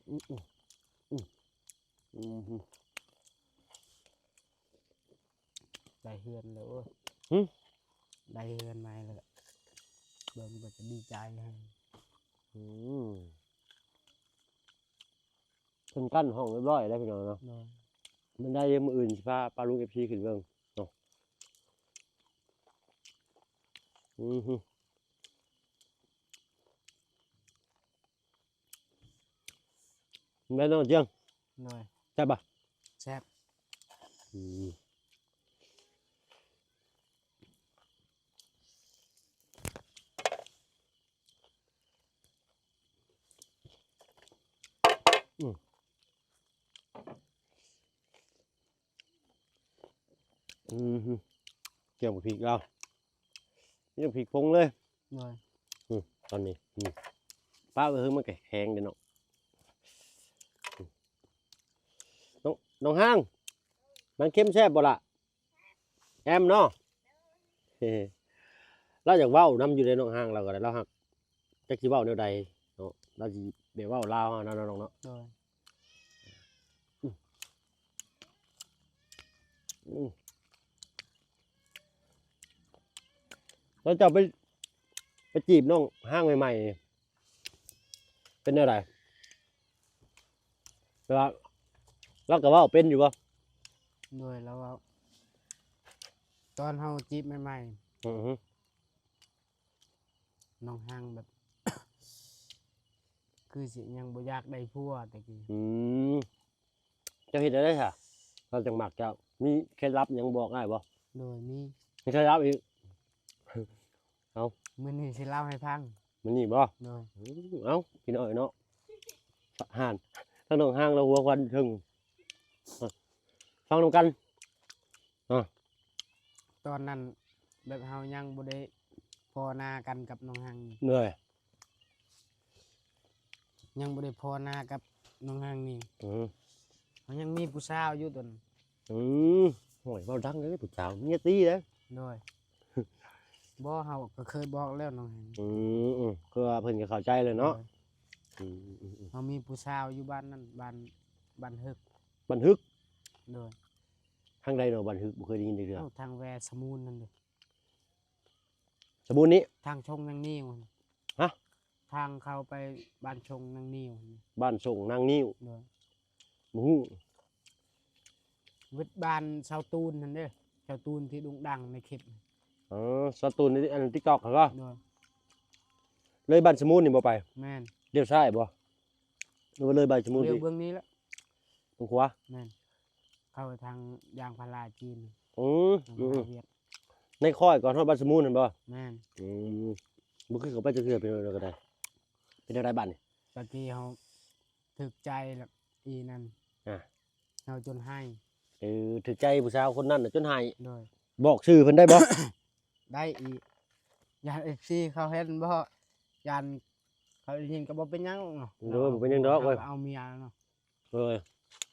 ອືມ ອືມ ອືມ ອືມ ໄດ້ເຮືອນແລ້ວ ຫຶ ໄດ້ເຮືອນໃໝ່ແລ້ວ ເບິ່ງເພິ່ນກະດີໃຈແຮງ. ອືມ ເພິ່ນກັ້ນຫ້ອງຮຽບຮ້ອຍແລ້ວພີ່ນ້ອງເນາະ. ໂດຍ ມັນໄດ້ ມື້ອື່ນຊິພາປ້າລຸງ ເອັຟຊີ ຂຶ້ນເບິ່ງເນາະ. ອືມ ແມ່ນນ້ອງຈຽງ. ໂດຍ ແຊບບໍ່? ແຊບ. ອືມ ອືມ ອືມ ແຈ່ວບັກພິກລາວ ມີແຕ່ພິກຜົງເລີຍ. ໂດຍ ອືມ ຕອນນີ້ ອືມ ປ້າເອີຍ ມັນກະແຂງເດ້ເນາະ. ອືມ ນ້ອງ ນ້ອງຮ່າງ ນາງເຄັມແຊບບໍ່ລະ? ແອມເນາະ ລາວຢາກເວົ້ານຳຢູ່ເດ້ນ້ອງຮ່າງ ລາວກະໄດ້ ລາວຮັກ ຈັກຊິເວົ້າແນວໃດເນາະ ລາວຊິໄດ້ເວົ້າລາວເຮົານະນ້ອງເນາະ. ໂດຍ ອືມ ອືມ ແລ້ວເຈົ້າໄປ ໄປຈີບນ້ອງຮ່າງໃໝ່ໆ ເປັນແນວໃດ? ແຕ່ວ່າລາວກະເວົ້າເປັນຢູ່ບໍ່? ໂດຍ ລາວເວົ້າ ຕອນເຮົາຈີບໃໝ່ໆ ອືຮຶ ນ້ອງຮ່າງແບບ ຄືຊິຍັງບໍ່ຢາກໄດ້ຜົວແຕ່ກີ້. ອືມ ເຈົ້າເຮັດແນວໃດຊະ ລາວຈັ່ງມັກເຈົ້າ? ມີເຄັດລັບຫຍັງບອກອ້າຍບໍ່? ໂດຍ ມີ ມີເຄັດລັບອີກ. ເອົາ ມື້ນີ້ຊິເລົ່າໃຫ້ຟັງ. ມື້ນີ້ບໍ່? ໂດຍ ເອົາ ພີ່ນ້ອງເນາະ ຫານ ທາງນ້ອງຮ່າງລາວຫົວຄວັນເທິງ ຟັງນຳກັນ. ອາ ຕອນນັ້ນແບບເຮົາຍັງບໍ່ໄດ້ພໍໜ້າກັນກັບນ້ອງຮັງ. ໂດຍ ຍັງບໍ່ໄດ້ພໍໜ້າກັບນ້ອງຮັງນີ້. ອື ເຮົາຍັງມີຜູ້ສາວຢູ່ຕອນນັ້ນ. ອື ໂອ້ຍ ເວົ້າດັງເລີຍ ຜູ້ສາວເມຍຕີເດ້. ໂດຍ ບໍ່ ເຮົາກະເຄີຍບອກແລ້ວນ້ອງຮັງ. ອື ອື ຄືວ່າເພິ່ນກະເຂົ້າໃຈແລ້ວເນາະ. ໂດຍ ອື ອື ອື ເຮົາມີຜູ້ສາວຢູ່ບ້ານນັ້ນ ບ້ານ ບ້ານຮຶກ. ບ້ານຮຶກ? ໂດຍ ທາງໃດເນາະ ບ້ານຮຶກ ບໍ່ເຄີຍໄດ້ຍິນຈັກເທື່ອ. ທາງແວສະມູນນັ້ນເດ້. ສະມູນນີ້? ທາງຊົງນາງນິວ. ຮະ? ທາງເຂົ້າໄປບ້ານຊົງນາງນິວ. ບ້ານຊົງນາງນິວ? ໂດຍ ບໍ່ຮູ້. ເວັດບ້ານຊາວຕູນຫັ້ນເດ້ ຊາວຕູນທີ່ໂດ່ງດັງໃນຄລິບ. ເອີ ຊາວຕູນໃນ ອັນ ຕິກຕັອກຫັ້ນບໍ່? ໂດຍ ເລີຍບ້ານສະມູນນີ້ບໍ່ໄປ? ແມ່ນ. ລ້ຽວຊ້າຍບໍ່? ຫຼືວ່າເລີຍບ້ານສະມູນ? ລ້ຽວເບື້ອງນີ້ແຫຼະ ເບື້ອງຂວາ. ແມ່ນ ເຂົ້າໄປທາງຢາງພາລາຈີນ. ອື ທາງ ອື ຫາຫວຽດ. ໃນຄ້ອຍກ່ອນຮອດບ້ານສະມູນຫັ້ນບໍ່? ແມ່ນ. ອື ບໍ່ເຄີຍເຂົ້າໄປຈັກເທື່ອ ເປັນແນວໃດກະໄດ້? ເປັນແນວໃດບາດນີ້? ຕະກີ້ເຮົາຖືກໃຈແລ້ວ ອີນັ້ນ ອາ ເຮົາຈົນໄຫ້. ເອີ ຖືກໃຈຜູ້ສາວຄົນນັ້ນນະຈົນໄຫ້. ໂດຍ ບອກຊື່ເພິ່ນໄດ້ບໍ່? ໄດ້ອີກ ຢ້ານເອັຟຊີເຂົາເຫັນບໍ່ ຢ້ານເຂົາໄດ້ຍິນກະບໍ່ເປັນຫຍັງເນາະ. ໂດຍ ບໍ່ເປັນຫຍັງດອກເວີຍ ເຮົາກະເອົາເມຍເນາະ. ໂດຍ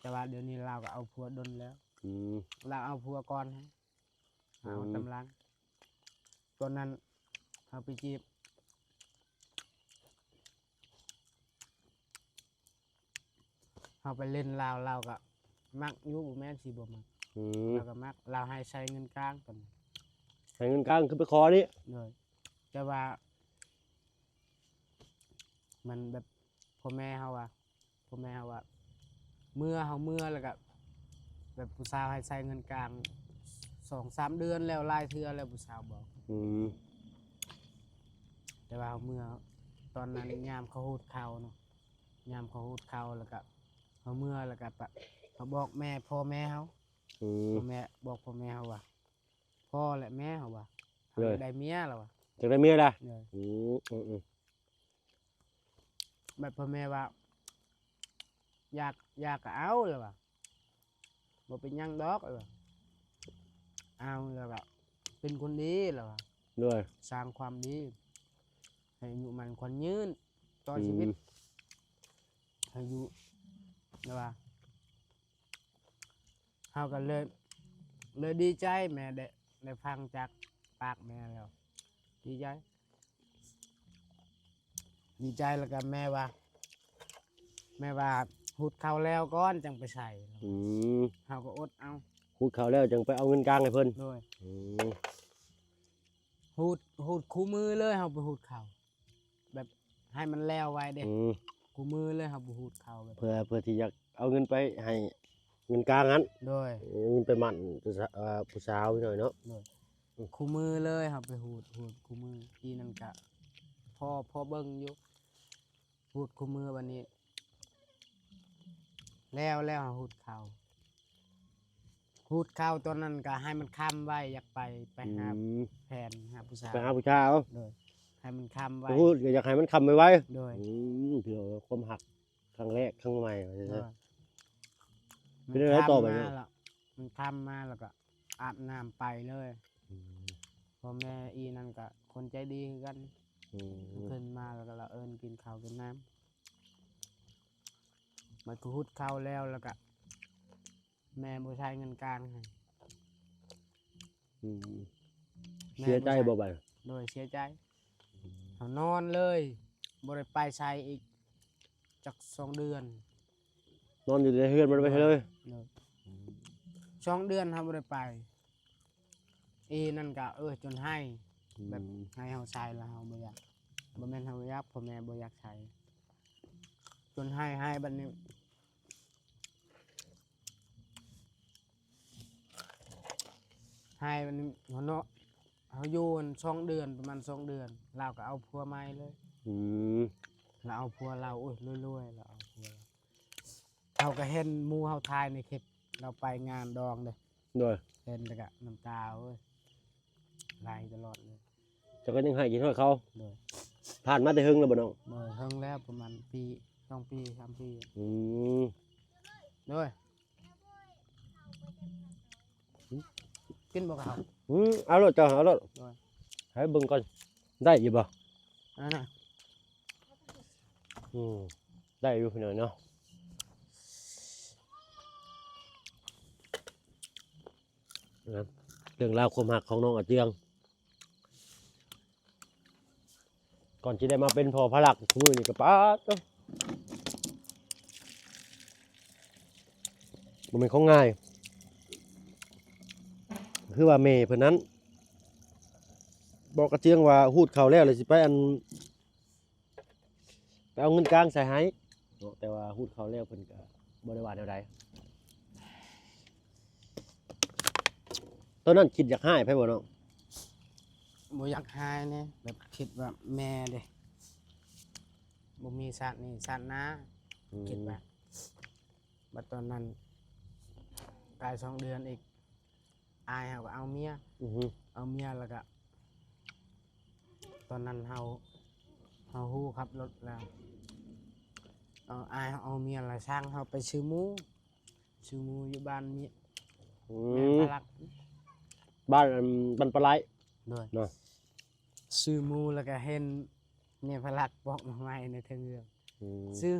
ແຕ່ວ່າດຽວນີ້ລາວກະເອົາຜົວດົນແລ້ວ. ອື ລາວເອົາຜົວກ່ອນ ເຮົາເອົາ ອື ຕາມຫຼັງ. ຕອນນັ້ນເຮົາໄປຈີບ ເຮົາໄປຫຼິ້ນລາວ ລາວກະມັກຢູ່ ບໍ່ແມ່ນຊິບໍ່ມັກ. ອືມ ລາວກໍມັກ ລາວໃຫ້ໃຊ້ເງິນກາງຕອນນັ້ນ ໃຊ້ເງິນກາງຄືໄປຂໍນີ້ ໂດຍ ແຕ່ວ່າມັນແບບ ພໍ່ແມ່ເຮົາວ່າ ພໍ່ແມ່ເຮົາວ່າ ເມື່ອ ເຮົາເມື່ອ ແລ້ວກະແບບຜູ້ສາວໃຫ້ໃຊ້ເງິນກາງສອງສາມເດືອນແລ້ວ ຫຼາຍເທື່ອແລ້ວຜູ້ສາວບອກ ອືມ ແຕ່ວ່າເຮົາເມື່ອ ຕອນນັ້ນຍາມເຂົາຮູດເຂົ້າເນາະ ຍາມເຂົາຮູດເຂົ້າ ແລ້ວກະເຮົາເມື່ອ ແລ້ວກະປະ ເຮົາບອກແມ່ ພໍ່ແມ່ເຮົາ ອືມ ພໍ່ແມ່ ບອກພໍ່ແມ່ເຮົາວ່າ ພໍ່ແລະແມ່ ເຮົາວ່າ ເຮົາຢາກໄດ້ເມຍ ລາວວ່າ ຢາກໄດ້ເມຍລະ ໂດຍ ອືມ ອືມ ແບບພໍ່ແມ່ວ່າ ຢາກ ຢາກກໍເອົາ ລາວວ່າ ບໍ່ເປັນຫຍັງດອກ ລາວວ່າ ເອົາ ແລ້ວກໍເປັນຄົນດີ ລາວວ່າ ໂດຍ ສ້າງຄວາມດີ ໃຫ້ອາຍຸໝັ້ນຂວັນຍືນ ຕອດຊີວິດ ອືມ ໃຫ້ຢູ່ ລາວວ່າ ເຮົາກໍເລີຍ ເລີຍດີໃຈ ແມ່ໄດ້ ໄດ້ຟັງຈາກປາກແມ່ແລ້ວ ດີໃຈ ດີໃຈ ແລ້ວກໍແມ່ວ່າ ແມ່ວ່າ ຮູດເຂົ້າແລ້ວກ່ອນຈັ່ງໄປໃສ່ ອືມ ເຮົາກໍອົດເອົາ ຮູດເຂົ້າແລ້ວຈັ່ງໄປເອົາເງິນກາງໃຫ້ເພິ່ນ ໂດຍ ອືມ ຮູດ ຮູດຄູ່ມືເລີຍ ເຮົາໄປຮູດເຂົ້າ ແບບໃຫ້ມັນແລ້ວໄວເດ້ ອືມ ຄູ່ມື້ເລີຍ ເຮົາບໍ່ຮູດເຂົາແບບ ເພື່ອ ເພື່ອທີ່ຢາກເອົາເງິນໄປໃຫ້ເງິນກາງຫັ້ນ ໂດຍ ເອົາເງິນໄປໝັ້ນຜູ້ສາ ເອີ ຜູ້ສາວໜ້ອຍເນາະ ໂດຍ ອືມ ຄູ່ມື້ເລີຍ ເຮົາໄປຮູດ ຮູດຄູ່ມື້ ປີນັ້ນກະພໍ ພໍເບິ່ງຢູ່ ຮູດຄູ່ມື້ ບາດນີ້ ແລ້ວ ແລ້ວເຮົາຮູດເຂົາ ຮູດເຂົາຕອນນັ້ນກໍໃຫ້ມັນຄ່ຳໄວ້ ຢາກໄປ ໄປຫາ ອືມ ແຟນ ຫາຜູ້ສາວ ໄປຫາຜູ້ສາວ ໂດຍ ໃຫ້ມັນຄ່ຳໄວ້ ຮູດກໍຢາກໃຫ້ມັນຄ່ຳໄວໆ ໂດຍ ອືມ ຖືວ່າຄວາມຮັກຄັ້ງແລກຄັ້ງໃໝ່ວ່າຊັ້ນຊະ ໂດຍ ເປັນຈັ່ງໃດຕໍ່ໄປນີ້ ມັນຄ່ຳມາແລ້ວ ມັນຄ່ຳມາແລ້ວກໍອາບນ້ຳໄປເລີຍ ອືມ ພໍ່ແມ່ອີ່ນັ້ນກໍຄົນໃຈດີຄືກັນ ອືມ ຂຶ້ນມາແລ້ວກໍລະເອີ້ນກິນເຂົ້າກິນນ້ຳ ບັດກູຮຸດເຂົ້າແລ້ວ ແລ້ວກະແມ່ບໍ່ໃຊ້ເງິນກາງໃຫ້ ອືມ ແມ່ບໍ່ໃຊ້ ເສຍໃຈບໍ່ບາດ? ໂດຍ ເສຍໃຈ ອືມ ເຮົານອນເລີຍ ບໍ່ໄດ້ໄປໃສອີກຈັກສອງເດືອນ ນອນຢູ່ໃນເຮືອນ ບໍ່ໄດ້ໄປໃສເລີຍ ໂດຍ ອືມ ສອງເດືອນເຮົາບໍ່ໄດ້ໄປ ອີ່ນັ້ນກະ ເອີ ຈົນໄຫ້ ອືມ ແບບໃຫ້ເຮົາໃຊ້ແລ້ວເຮົາບໍ່ຢາກ ບໍ່ແມ່ນເຮົາບໍ່ຢາກ ພໍ່ແມ່ບໍ່ຢາກໃຊ້ ຈົນໄຫ້ ໄຫ້ບັດນີ້ ໄຫ້ບັດນີ້ເນາະ ເຮົາຢູ່ອັນສອງເດືອນ ປະມານສອງເດືອນ ລາວກໍເອົາຜົວໃໝ່ເລີຍ ອືມ ລາວເອົາຜົວລາວ ໂອ້ຍ ລວຍໆ ລາວເອົາຜົວລາວ ເຮົາກໍເຫັນໝູ່ເຮົາຖ່າຍໃນຄລິບ ລາວໄປງານດອງເດ້ ໂດຍ ເຫັນແລ້ວກະນ້ຳຕາ ໂອ້ຍ ໄຫຼຕະຫຼອດເລີຍ ເຈົ້າກໍຍັງໄຫ້ຄິດຮອດເຂົາ ໂດຍ ຜ່ານມາແຕ່ເຫິງແລ້ວບໍ່ນ້ອງ? ໂດຍ ເຫິງແລ້ວ ປະມານປີ ສອງປີ ສາມປີ ອືມ ໂດຍ ກິນບໍ່ເຂົ້າ? ອືມ ເອົາໂລດເຈົ້າ ເອົາໂລດ ໂດຍ ໃຫ້ເບິ່ງກ່ອນ ໄດ້ຢູ່ບໍ່? ອັນນັ້ນນະ ອືມ ໄດ້ຢູ່ພີ່ນ້ອງເນາະ ເລື່ອງລາວຄວາມຮັກຂອງນ້ອງອາເຈືອງ ກ່ອນຊິໄດ້ມາເປັນພໍ່ພາລັກ ມື້ນີ້ກໍປາດໂທ້ ບໍ່ແມ່ນຂອງງ່າຍ ຄືວ່າແມ່ເພິ່ນນັ້ນ ບອກອາເຈືອງວ່າ ຮູດເຂົ້າແລ້ວ ແລ້ວຊິໄປອັນ ໄປເອົາເງິນກາງໃສ່ໃຫ້ເນາະ ແຕ່ວ່າຮູດເຂົ້າແລ້ວເພິ່ນກໍບໍ່ໄດ້ວ່າແນວໃດ ຕອນນັ້ນຄິດຢາກຮ້າຍໃຜບໍ່ນ້ອງ? ບໍ່ຢາກຮ້າຍເດ້ ແບບຄິດວ່າແມ່ເດ້ ບໍ່ມີຊາດນີ້ຊາດໜ້າ ອືມ ຄິດວ່າ ບັດຕອນນັ້ນ ກາຍສອງເດືອນອີກ ອ້າຍເຮົາກໍເອົາເມຍ ອືຮຶ ເອົາເມຍແລ້ວກໍ ຕອນນັ້ນເຮົາ ເຮົາຮູ້ຂັບລົດແລ້ວ ເອົາ ອ້າຍເຮົາເອົາເມຍແລ້ວ ສັ່ງເຮົາໄປຊື້ໝູ ຊື້ໝູຢູ່ບ້ານເມຍ ອືມ ແມ່ພະລັກ ບ້ານ ອັນ ບ້ານປາໄລ ໂດຍ ເນາະ ຊື້ໝູແລ້ວກໍເຫັນແມ່ພະລັກປອກໜໍ່ໄມ້ໃນເທິງເຮືອນ ອືມ ຊື້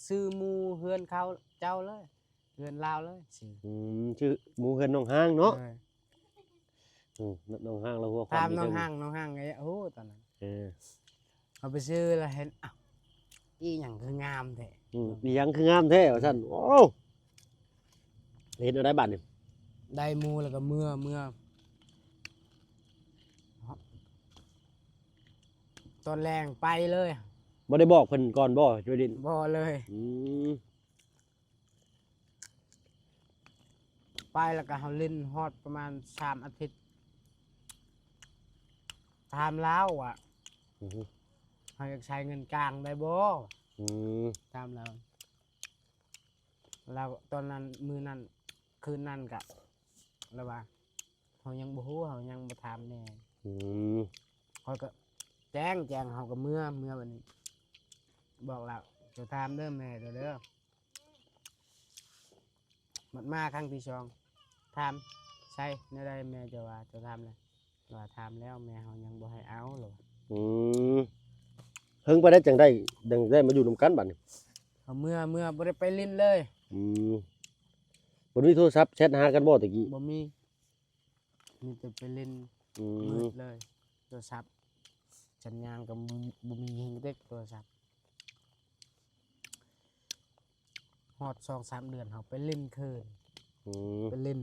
ຊື້ໝູເຮືອນເຂົາເຈົ້າເລີຍ ເຮືອນລາວເລີຍ ອືມ ຊື່ໝູເຮືອນນ້ອງຮ້າງເນາະ ໂດຍ ອືມ ນ້ອງຮ້າງລາວຫົວຂວັນ ຖາມນ້ອງຮ້າງ ນ້ອງຮ້າງກໍຢາກຮູ້ຕອນນັ້ນ ເອີ ເຮົາໄປຊື້ແລ້ວເຫັນ ອ້າວ ອີ່ຫຍັງຄືງາມແທ້ ອືມ ອີ່ຫຍັງຄືງາມແທ້ວ່າຊັ້ນ ໂອ້ ເຮັດແນວໃດບາດນີ້? ໄດ້ໝູ່ແລ້ວກໍເມືອ ເມືອ ຕອນແລງໄປເລີຍ. ບໍ່ໄດ້ບອກເພິ່ນກ່ອນບໍ່ ຈະໄປຫຼິ້ນ? ບໍ່ເລີຍ. ອືມ. ໄປແລ້ວກໍເຮົາຫຼິ້ນຮອດປະມານສາມອາທິດ ຖາມລາວວ່າ ອືຮຶ ເຮົາຢາກໃຊ້ເງິນກາງໄດ້ບໍ່? ອືມ. ຖາມລາວ ລາວຕອນນັ້ນ ມື້ນັ້ນ ຄືນນັ້ນກະ ລາວວ່າ ເຮົາຍັງບໍ່ຮູ້ ເຮົາຍັງບໍ່ຖາມແມ່. ອືມ. ຂ້ອຍກໍແຈ້ງ ແຈ້ງ ເຮົາກໍເມືອ ເມືອບັດນີ້ ບອກລາວ ເຈົ້າຖາມເດີແມ່ເຈົ້າເດີ. ບັດມາຄັ້ງທີສອງ ຖາມ ໃຊ້ແນວໃດແມ່ເຈົ້າວ່າ ເຈົ້າຖາມແລ້ວ? ວ່າຖາມແລ້ວ ແມ່ເຮົາຍັງບໍ່ໃຫ້ເອົາ ລາວວ່າ. ອືມ. ເຫິງປານໃດຈັ່ງໄດ້ ຈັ່ງໄດ້ມາຢູ່ນຳກັນບັດນີ້? ເຮົາເມືອ ເມືອ ບໍ່ໄດ້ໄປຫຼິ້ນເລີຍ. ອືມ. ບໍ່ມີໂທລະສັບແຊັດຫາກັນບໍ່ແຕ່ກີ້? ບໍ່ມີ. ມີແຕ່ໄປຫຼິ້ນ ອືມ ມືດເລີຍ ໂທລະສັບ ສັນຍານກໍບໍ່ມີ ບໍ່ມີແຮງເດັກໂທລະສັບ. ຮອດສອງສາມເດືອນ ເຮົາໄປຫຼິ້ນຄືນ. ອືມ. ໄປຫຼິ້ນ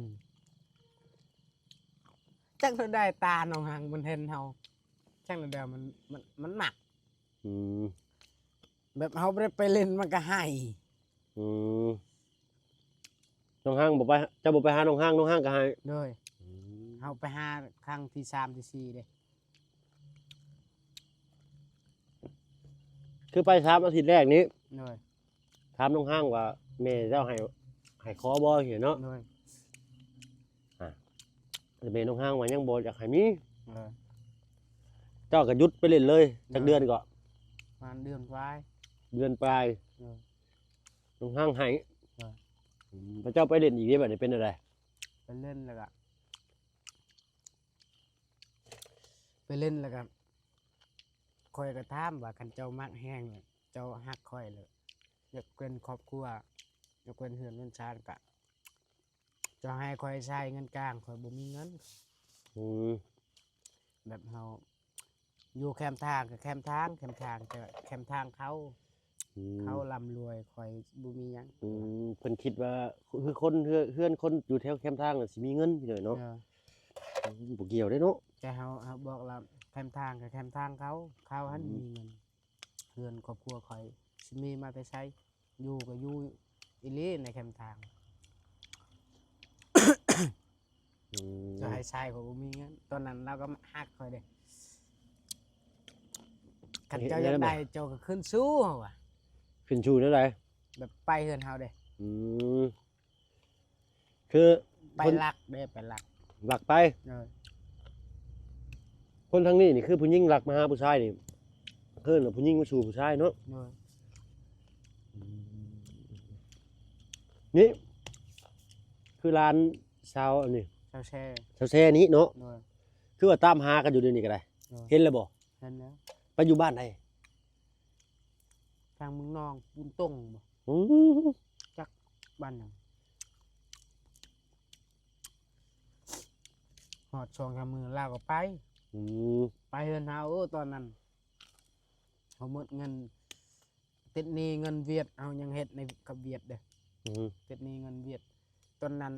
ຈັກແນວໃດຕານ້ອງຮັງມັນເຫັນເຮົາ ຈັກແນວໃດມັນ ມັນ ມັນມັກ. ອືມ. ແບບເຮົາບໍ່ໄດ້ໄປຫຼິ້ນມັນກໍໄຫ້. ອືມ. ນ້ອງຮັງບໍ່ໄປ ເຈົ້າບໍ່ໄປຫານ້ອງຮັງ ນ້ອງຮັງກໍໄຫ້? ໂດຍ. ອືມ. ເຮົາໄປຫາຄັ້ງທີສາມທີສີ່ເດ້. ຄືໄປສາມອາທິດແລກນີ້? ໂດຍ. ຖາມນ້ອງຮັງວ່າແມ່ເຈົ້າໃຫ້ ໃຫ້ຂໍບໍ່ ຈັ່ງຊີ້ເນາະ? ໂດຍ. ອ່າ ແຕ່ແມ່ນ້ອງຮັງວ່າຍັງບໍ່ຢາກໃຫ້ມີ. ເອີ. ເຈົ້າກໍຢຸດໄປຫຼິ້ນເລີຍ ຈັກເດືອນເກາະ? ປະມານເດືອນປາຍ. ເດືອນປາຍ. ເອີ. ນ້ອງຮັງໃຫ້. ເອີ. ອືມ. ແລ້ວເຈົ້າໄປຫຼິ້ນອີກເດ້ ບັດນີ້ເປັນແນວໃດ? ໄປຫຼິ້ນແລ້ວກະ ໄປຫຼິ້ນແລ້ວກະ ຂ້ອຍກໍຖາມວ່າ ຄັນເຈົ້າມັກແຮງ ເຈົ້າຮັກຂ້ອຍ ແລ້ວຢາກເປັນຄອບຄົວ ຢາກເປັນເຮືອນເປັນຊານ ກະເຈົ້າໃຫ້ຂ້ອຍໃຊ້ເງິນກາງ ຂ້ອຍບໍ່ມີເງິນ. ອືມ. ແບບເຮົາຢູ່ແຄມທາງກໍແຄມທາງ ແຄມທາງກໍແຄມທາງເຂົາ. ອືມ. ເຂົາລ່ຳລວຍ ຂ້ອຍບໍ່ມີຫຍັງ. ອືມ. ເພິ່ນຄິດວ່າ ຄືຄົນ ເຮືອນ ເຮືອນຄົນຢູ່ແຖວແຄມທາງນະຊິມີເງິນ ພີ່ນ້ອງເນາະ. ເອີ. ອືມ. ບໍ່ກ່ຽວເດ້ເນາະ. ແຕ່ເຮົາ ເຮົາບອກລະ ແຄມທາງກໍແຄມທາງເຂົາ ເຂົາຫັ້ນ ອືມ ມີເງິນ. ເຮືອນຄອບຄົວຂ້ອຍຊິມີມາແຕ່ໃສ? ຢູ່ກໍຢູ່ອີ່ຫຼີໃນແຄມທາງ. ອືມ. ຈະໃຫ້ໃຊ້ ຂ້ອຍບໍ່ມີເງິນ. ຕອນນັ້ນລາວກໍຮັກຂ້ອຍເດ້. ຄັນເຈົ້າຢາກໄດ້ ເຈົ້າກໍຂຶ້ນສູ່ ເຮົາວ່າ. ຂຶ້ນສູ່ແນວໃດ? ແບບໄປເຮືອນເຮົາເດ້. ອືມ. ຄືໄປ ຄົນ ລັກເດ້ ໄປລັກ ລັກໄປ. ເອີ. ຄົນທາງນີ້ນີ້ ຄືຜູ້ຍິງລັກມາຫາຜູ້ຊາຍນີ້ ຄືຜູ້ຍິງມາສູ່ຜູ້ຊາຍເນາະ. ເອີ. ອືມ. ນີ້ ຄືຫຼານສາວອັນນີ້ ສາວແຊ ສາວແຊນີ້ເນາະ. ເອີ. ຄືວ່າຕາມຫາກັນຢູ່ດຽວນີ້ກໍໄດ້. ເອີ. ເຫັນແລ້ວບໍ່? ເຫັນແລ້ວ. ໄປຢູ່ບ້ານໃດ? ທາງເມືອງນອງ ປູນຕົງບໍ່? ອືມ. ຈັກບ້ານຫຍັງ. ຮອດສອງສາມມື້ລາວກໍໄປ. ອືມ. ໄປເຮືອນເຮົາ. ໂອ້ ຕອນນັ້ນເຮົາໝົດເງິນ ຕິດໜີ້ເງິນຫວຽດ ເຮົາຍັງເຮັດໃນກັບຫວຽດເດ້. ອືມ. ຕິດໜີ້ເງິນຫວຽດ ຕອນນັ້ນ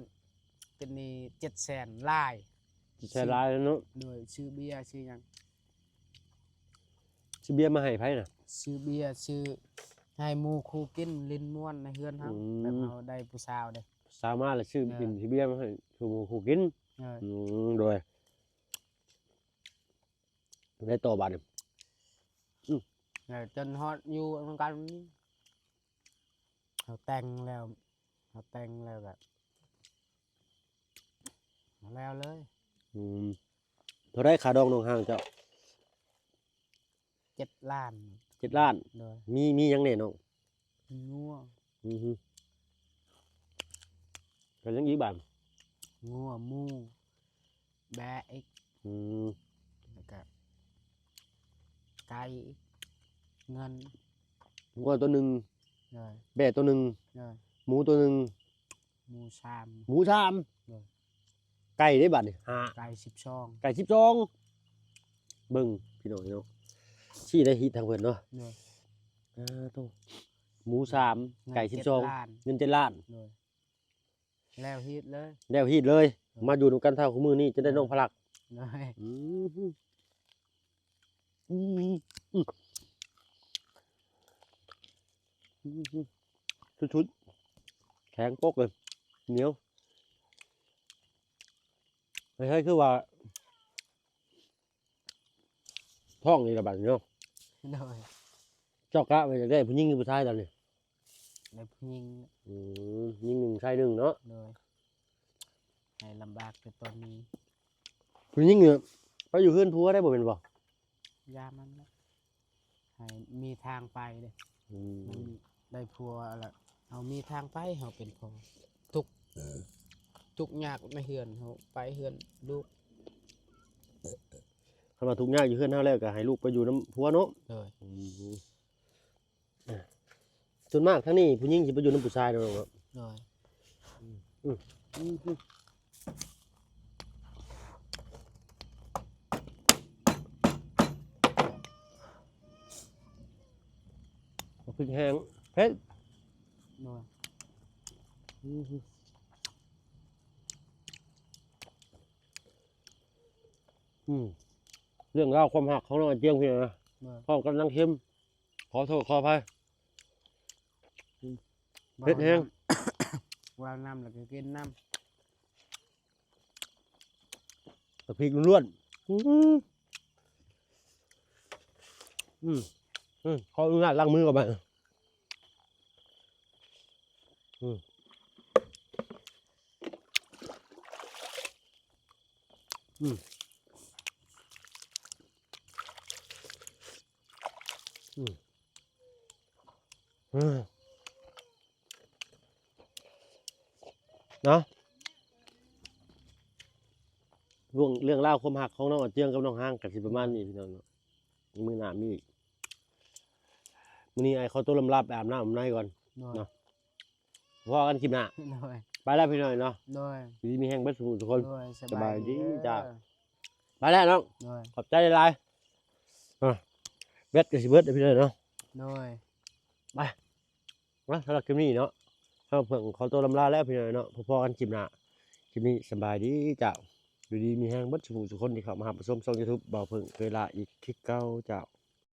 ຕິດໜີ້ເຈັດແສນຫຼາຍ. ເຈັດແສນຫຼາຍເນາະ. ໂດຍ. ຊື້ເບຍ ຊື້ຫຍັງ ຊື້ເບຍມາໃຫ້ໃຜນະ? ຊື້ເບຍ ຊື້ໃຫ້ໝູ່ຄູ່ກິນ ຫຼິ້ນມ່ວນໃນເຮືອນເຮົາ. ອືມ. ແບບເຮົາໄດ້ຜູ້ສາວເດ້ ສາວມາແລ້ວຊື້ ເອີ ກິນ ຊື້ເບຍມາໃຫ້ສູ່ໝູ່ຄູ່ກິນ. ເອີ. ອືມ. ໂດຍ. ໄດ້ຕໍ່ບາດນີ້. ອືມ. ແລ້ວຈົນຮອດຢູ່ນຳກັນ ເຮົາແຕ່ງແລ້ວ ເຮົາແຕ່ງແລ້ວກໍແລ້ວເລີຍ. ອືມ. ເທົ່າໃດຄ່າດອງນ້ອງຮ້າງເຈົ້າ? ເຈັດລ້ານ. ເຈັດລ້ານ. ໂດຍ. ມີ ມີຫຍັງແດ່ນ້ອງ? ມີງົວ. ອືຮຶ. ແລ້ວຫຍັງອີກບາດ? ງົວ ໝູ ແບ້ອີກ. ອືມ. ແລ້ວກະໄກ່ອີກ ເງິນ. ງົວໂຕໜຶ່ງ. ໂດຍ. ແບ້ໂຕໜຶ່ງ. ໂດຍ. ໝູໂຕໜຶ່ງ. ໝູສາມ. ໝູສາມ. ໂດຍ. ໄກ່ເດ້ບາດນີ້ ຫ້າ ໄກ່ສິບສອງ. ໄກ່ສິບສອງ. ເບິ່ງພີ່ນ້ອງເນາະ ຊີ້ໄດ້ຮີດທາງເພິ່ນເນາະ. ໂດຍ. ເອີ ໂຕ ໝູສາມ ເງິນ ໄກ່ສິບສອງ ເຈັດລ້ານ. ເງິນເຈັດລ້ານ. ໂດຍ. ແລ້ວຮີດເລີຍ ແລ້ວຮີດເລີຍ. ເອີ ມາຢູ່ນຳກັນເທົ່າຄູ່ມື້ນີ້ ຈະໄດ້ນ້ອງພະລັກ. ໂດຍ ອືມ ອືມ ອືມ ສຸດໆ ແຂງປົກເລີຍ ໜຽວ. ເຮີຍ ຄືວ່າ ທ້ອງອີກລະບາດນີ້ເນາະ. ໂດຍ ເຈົ້າກະວ່າຢາກໄດ້ຜູ້ຍິງຫຼືຜູ້ຊາຍຕອນນີ້? ໄດ້ຜູ້ຍິງ. ອືມ ຍິງໜຶ່ງ ຊາຍໜຶ່ງເນາະ. ໂດຍ ໃຫ້ລຳບາກແຕ່ຕອນນີ້. ຜູ້ຍິງນີ້ໄປຢູ່ເຮືອນຜົວໄດ້ບໍ່ແມ່ນບໍ່? ຢ່າມັນນະ ໃຫ້ມີທາງໄປເດ້. ອືມ ມັນໄດ້ຜົວລະ ເຮົາມີທາງໄປ ເຮົາເປັນພໍ່ ທຸກ ເອີ ທຸກຍາກໃນເຮືອນ ເຮົາໄປເຮືອນລູກ. ຄັນວ່າທຸກຍາກຢູ່ເຮືອນເຮົາແລ້ວ ກໍໃຫ້ລູກໄປຢູ່ນຳຜົວເນາະ. ໂດຍ ອືມ ສ່ວນມາກທາງນີ້ຜູ້ຍິງຊິໄປຢູ່ນຳຜູ້ຊາຍເນາະ. ໂດຍ ອືມ ອືມ ພລິກແຫ້ງເຜັດ. ໂດຍ ອືມ ອືມ ເລື່ອງລາວຄວາມຮັກຂອງນ້ອງອາຈຽງພີ່ນະ. ໂດຍ ພ້ອມກັບນາງເຂັມ ຂໍໂທດຂໍອະໄພ. ອືມ ເຜັດແຮງ ເວົ້ານຳ ເວົ້ານຳແລ້ວກໍກິນນຳ. ບັກພິກລ້ວນໆ. ອືມ ອືມ ອືມ ຂໍອະນຸຍາດລ້າງມືກ່ອນບາດ. ອືມ ອືມ ອືມ ເອີ ເນາະ ເລື່ອງ ເລື່ອງລາວຄວາມຮັກຂອງນ້ອງອາຈຽງກັບນ້ອງຮາງກໍຊິປະມານນີ້ພີ່ນ້ອງເນາະ. ມື້ໜ້າມີອີກ. ມື້ນີ້ອ້າຍຂໍຕົວລຳລາໄປອາບນ້ຳອາບໃນກ່ອນ. ໂດຍ ເນາະ ພໍ້ກັນຄລິບໜ້າ. ໂດຍ ໄປແລ້ວພີ່ນ້ອງເນາະ. ໂດຍ ຢູ່ດີມີແຮງເບິດສູ່ຜູ້ສູ່ຄົນ. ໂດຍ ສະບາຍດີ ສະບາຍດີ ເຈົ້າ. ໄປແລ້ວນ້ອງ. ໂດຍ ຂອບໃຈຫຼາຍໆ. ອ່າ ແບັດກໍຊິເບິດແລ້ວພີ່ນ້ອງເນາະ. ໂດຍ ໄປ. ມາ ສຳລັບຄລິບນີ້ເນາະ ເຮົາເພິ່ງຂໍຕົວລຳລາແລ້ວພີ່ນ້ອງເນາະ. ພໍ້ກັນຄລິບໜ້າ. ຄລິບນີ້ສະບາຍດີເຈົ້າ. ຢູ່ດີມີແຮງເບິດສູ່ຜູ້ສູ່ຄົນທີ່ເຂົ້າມາຮັບມາຊົມຊ່ອງຢູທູບ ບ່າວເພິ່ງເຄີຍລາອີກຄືເກົ່າເຈົ້າ.